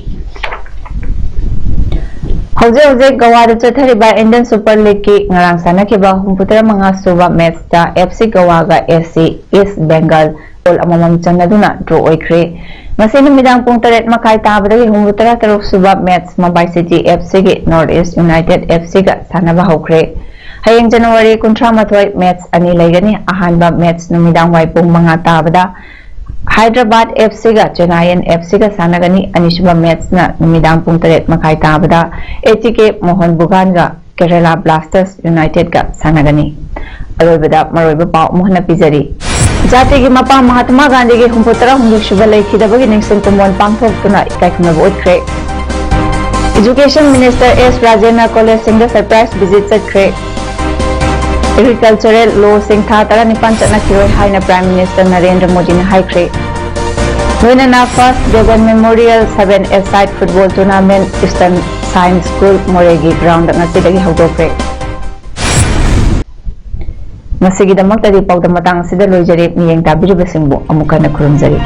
ꯍꯧꯖꯤꯛ ꯍꯧꯖꯤꯛ ꯒꯋꯥꯗ ꯆꯠꯊꯔꯤꯕ Indian Super Leagueꯀꯤ ꯉꯔꯥꯡ ꯁꯥꯟꯅꯈꯤꯕ ꯍꯨꯝꯐꯨꯇꯔꯥ ꯃꯉꯥ ꯁꯨꯕ matchꯇ F C ꯒꯋꯥꯒ S C East Bengal goal ꯑꯃꯃꯝ ꯆꯟꯅꯗꯨꯅ draw ꯑꯣꯏꯈ꯭ꯔꯦ꯫ ꯉꯁꯤ ꯅꯨꯃꯤꯗꯥꯡ ꯄꯨꯡ ꯇꯔꯦꯠ ꯃꯈꯥꯏ ꯇꯥꯕꯗꯒꯤ ꯍꯨꯝꯐꯨꯇꯔꯥ ꯇꯔꯨꯛ ꯁꯨꯕ match Mumbai City F Cꯒꯤ North East United F Cꯒ ꯁꯥꯟꯅꯕ ꯍꯧꯈ꯭ꯔꯦ꯫ ꯍꯌꯦꯡ January ꯀꯨꯟꯊ꯭ꯔꯥ ꯃꯥꯊꯣꯏ match ꯑꯅꯤ ꯂꯩꯒꯅꯤ꯫ ꯑꯍꯥꯟꯕ match ꯅꯨꯃꯤꯗꯥꯡ ꯋꯥꯏ ꯄꯨꯡ ꯃꯉꯥ ꯇꯥꯕꯗ Hyderabad F Cꯒ Chennaiyin F Cꯒ ꯁꯥꯟꯅꯒꯅꯤ꯫ ꯑꯅꯤꯁꯨꯕ matchꯅ ꯅꯨꯃꯤꯗꯥꯡ ꯄꯨꯡ ꯇꯔꯦꯠ ꯃꯈꯥꯏ ꯇꯥꯕꯗ A T K Mohun Baganꯒ Kerala Blasters Unitedꯒ ꯁꯥꯟꯅꯒꯅꯤ꯫ ꯑꯔꯣꯏꯕꯗ ꯃꯔꯨꯑꯣꯏꯕ ꯄꯥꯎ ꯑꯃꯨꯛ ꯍꯟꯅ ꯄꯤꯖꯔꯤ꯫ ꯖꯥꯇꯤꯒꯤ ꯃꯄꯥ ꯃꯍꯥꯇꯃꯥ ꯒꯥꯟꯙꯤꯒꯤ ꯍꯨꯝꯐꯨ ꯇꯔꯥ ꯍꯨꯝꯗꯣꯏ ꯁꯨꯕ ꯂꯩꯈꯤꯗꯕꯒꯤ ꯅꯤꯡꯁꯤꯡ ꯀꯨꯝꯑꯣꯟ ꯄꯥꯡꯊꯣꯛꯇꯨꯅ ꯏꯀꯥꯏ ꯈꯨꯝꯅꯕ ꯎꯠꯈ꯭ꯔꯦ꯫ Education Minister S Rajendra collegeꯁꯤꯡꯗ surprise visit ꯆꯠꯈ꯭ꯔꯦ꯫ Agricultural lawꯁꯤꯡ ꯊꯥ ꯇꯔꯥꯅꯤꯄꯥꯟ ꯆꯠꯅꯈꯤꯔꯣꯏ ꯍꯥꯏꯅ Prime Minister ꯅꯔꯦꯟꯗ꯭ꯔ ꯃꯣꯗꯤꯅ ꯍꯥꯏꯈ꯭ꯔꯦ꯫ ꯂꯣꯏꯅꯅ First Dewan Memorial Seven-a-side football tournament Eastern Science School ꯃꯣꯔꯦꯒꯤ groundꯗ ꯉꯁꯤꯗꯒꯤ ꯍꯧꯗꯣꯛꯈ꯭ꯔꯦ꯫ ꯉꯁꯤꯒꯤꯗꯃꯛꯇꯗꯤ ꯄꯥꯎꯗꯝ ꯃꯇꯥꯡ ꯑꯁꯤꯗ ꯂꯣꯏꯖꯔꯦ꯫ ꯃꯤꯠꯌꯦꯡ ꯇꯥꯕꯤꯔꯤꯕꯁꯤꯡꯕꯨ ꯑꯃꯨꯛ ꯍꯟꯅ ꯈꯨꯔꯨꯝꯖꯔꯤ꯫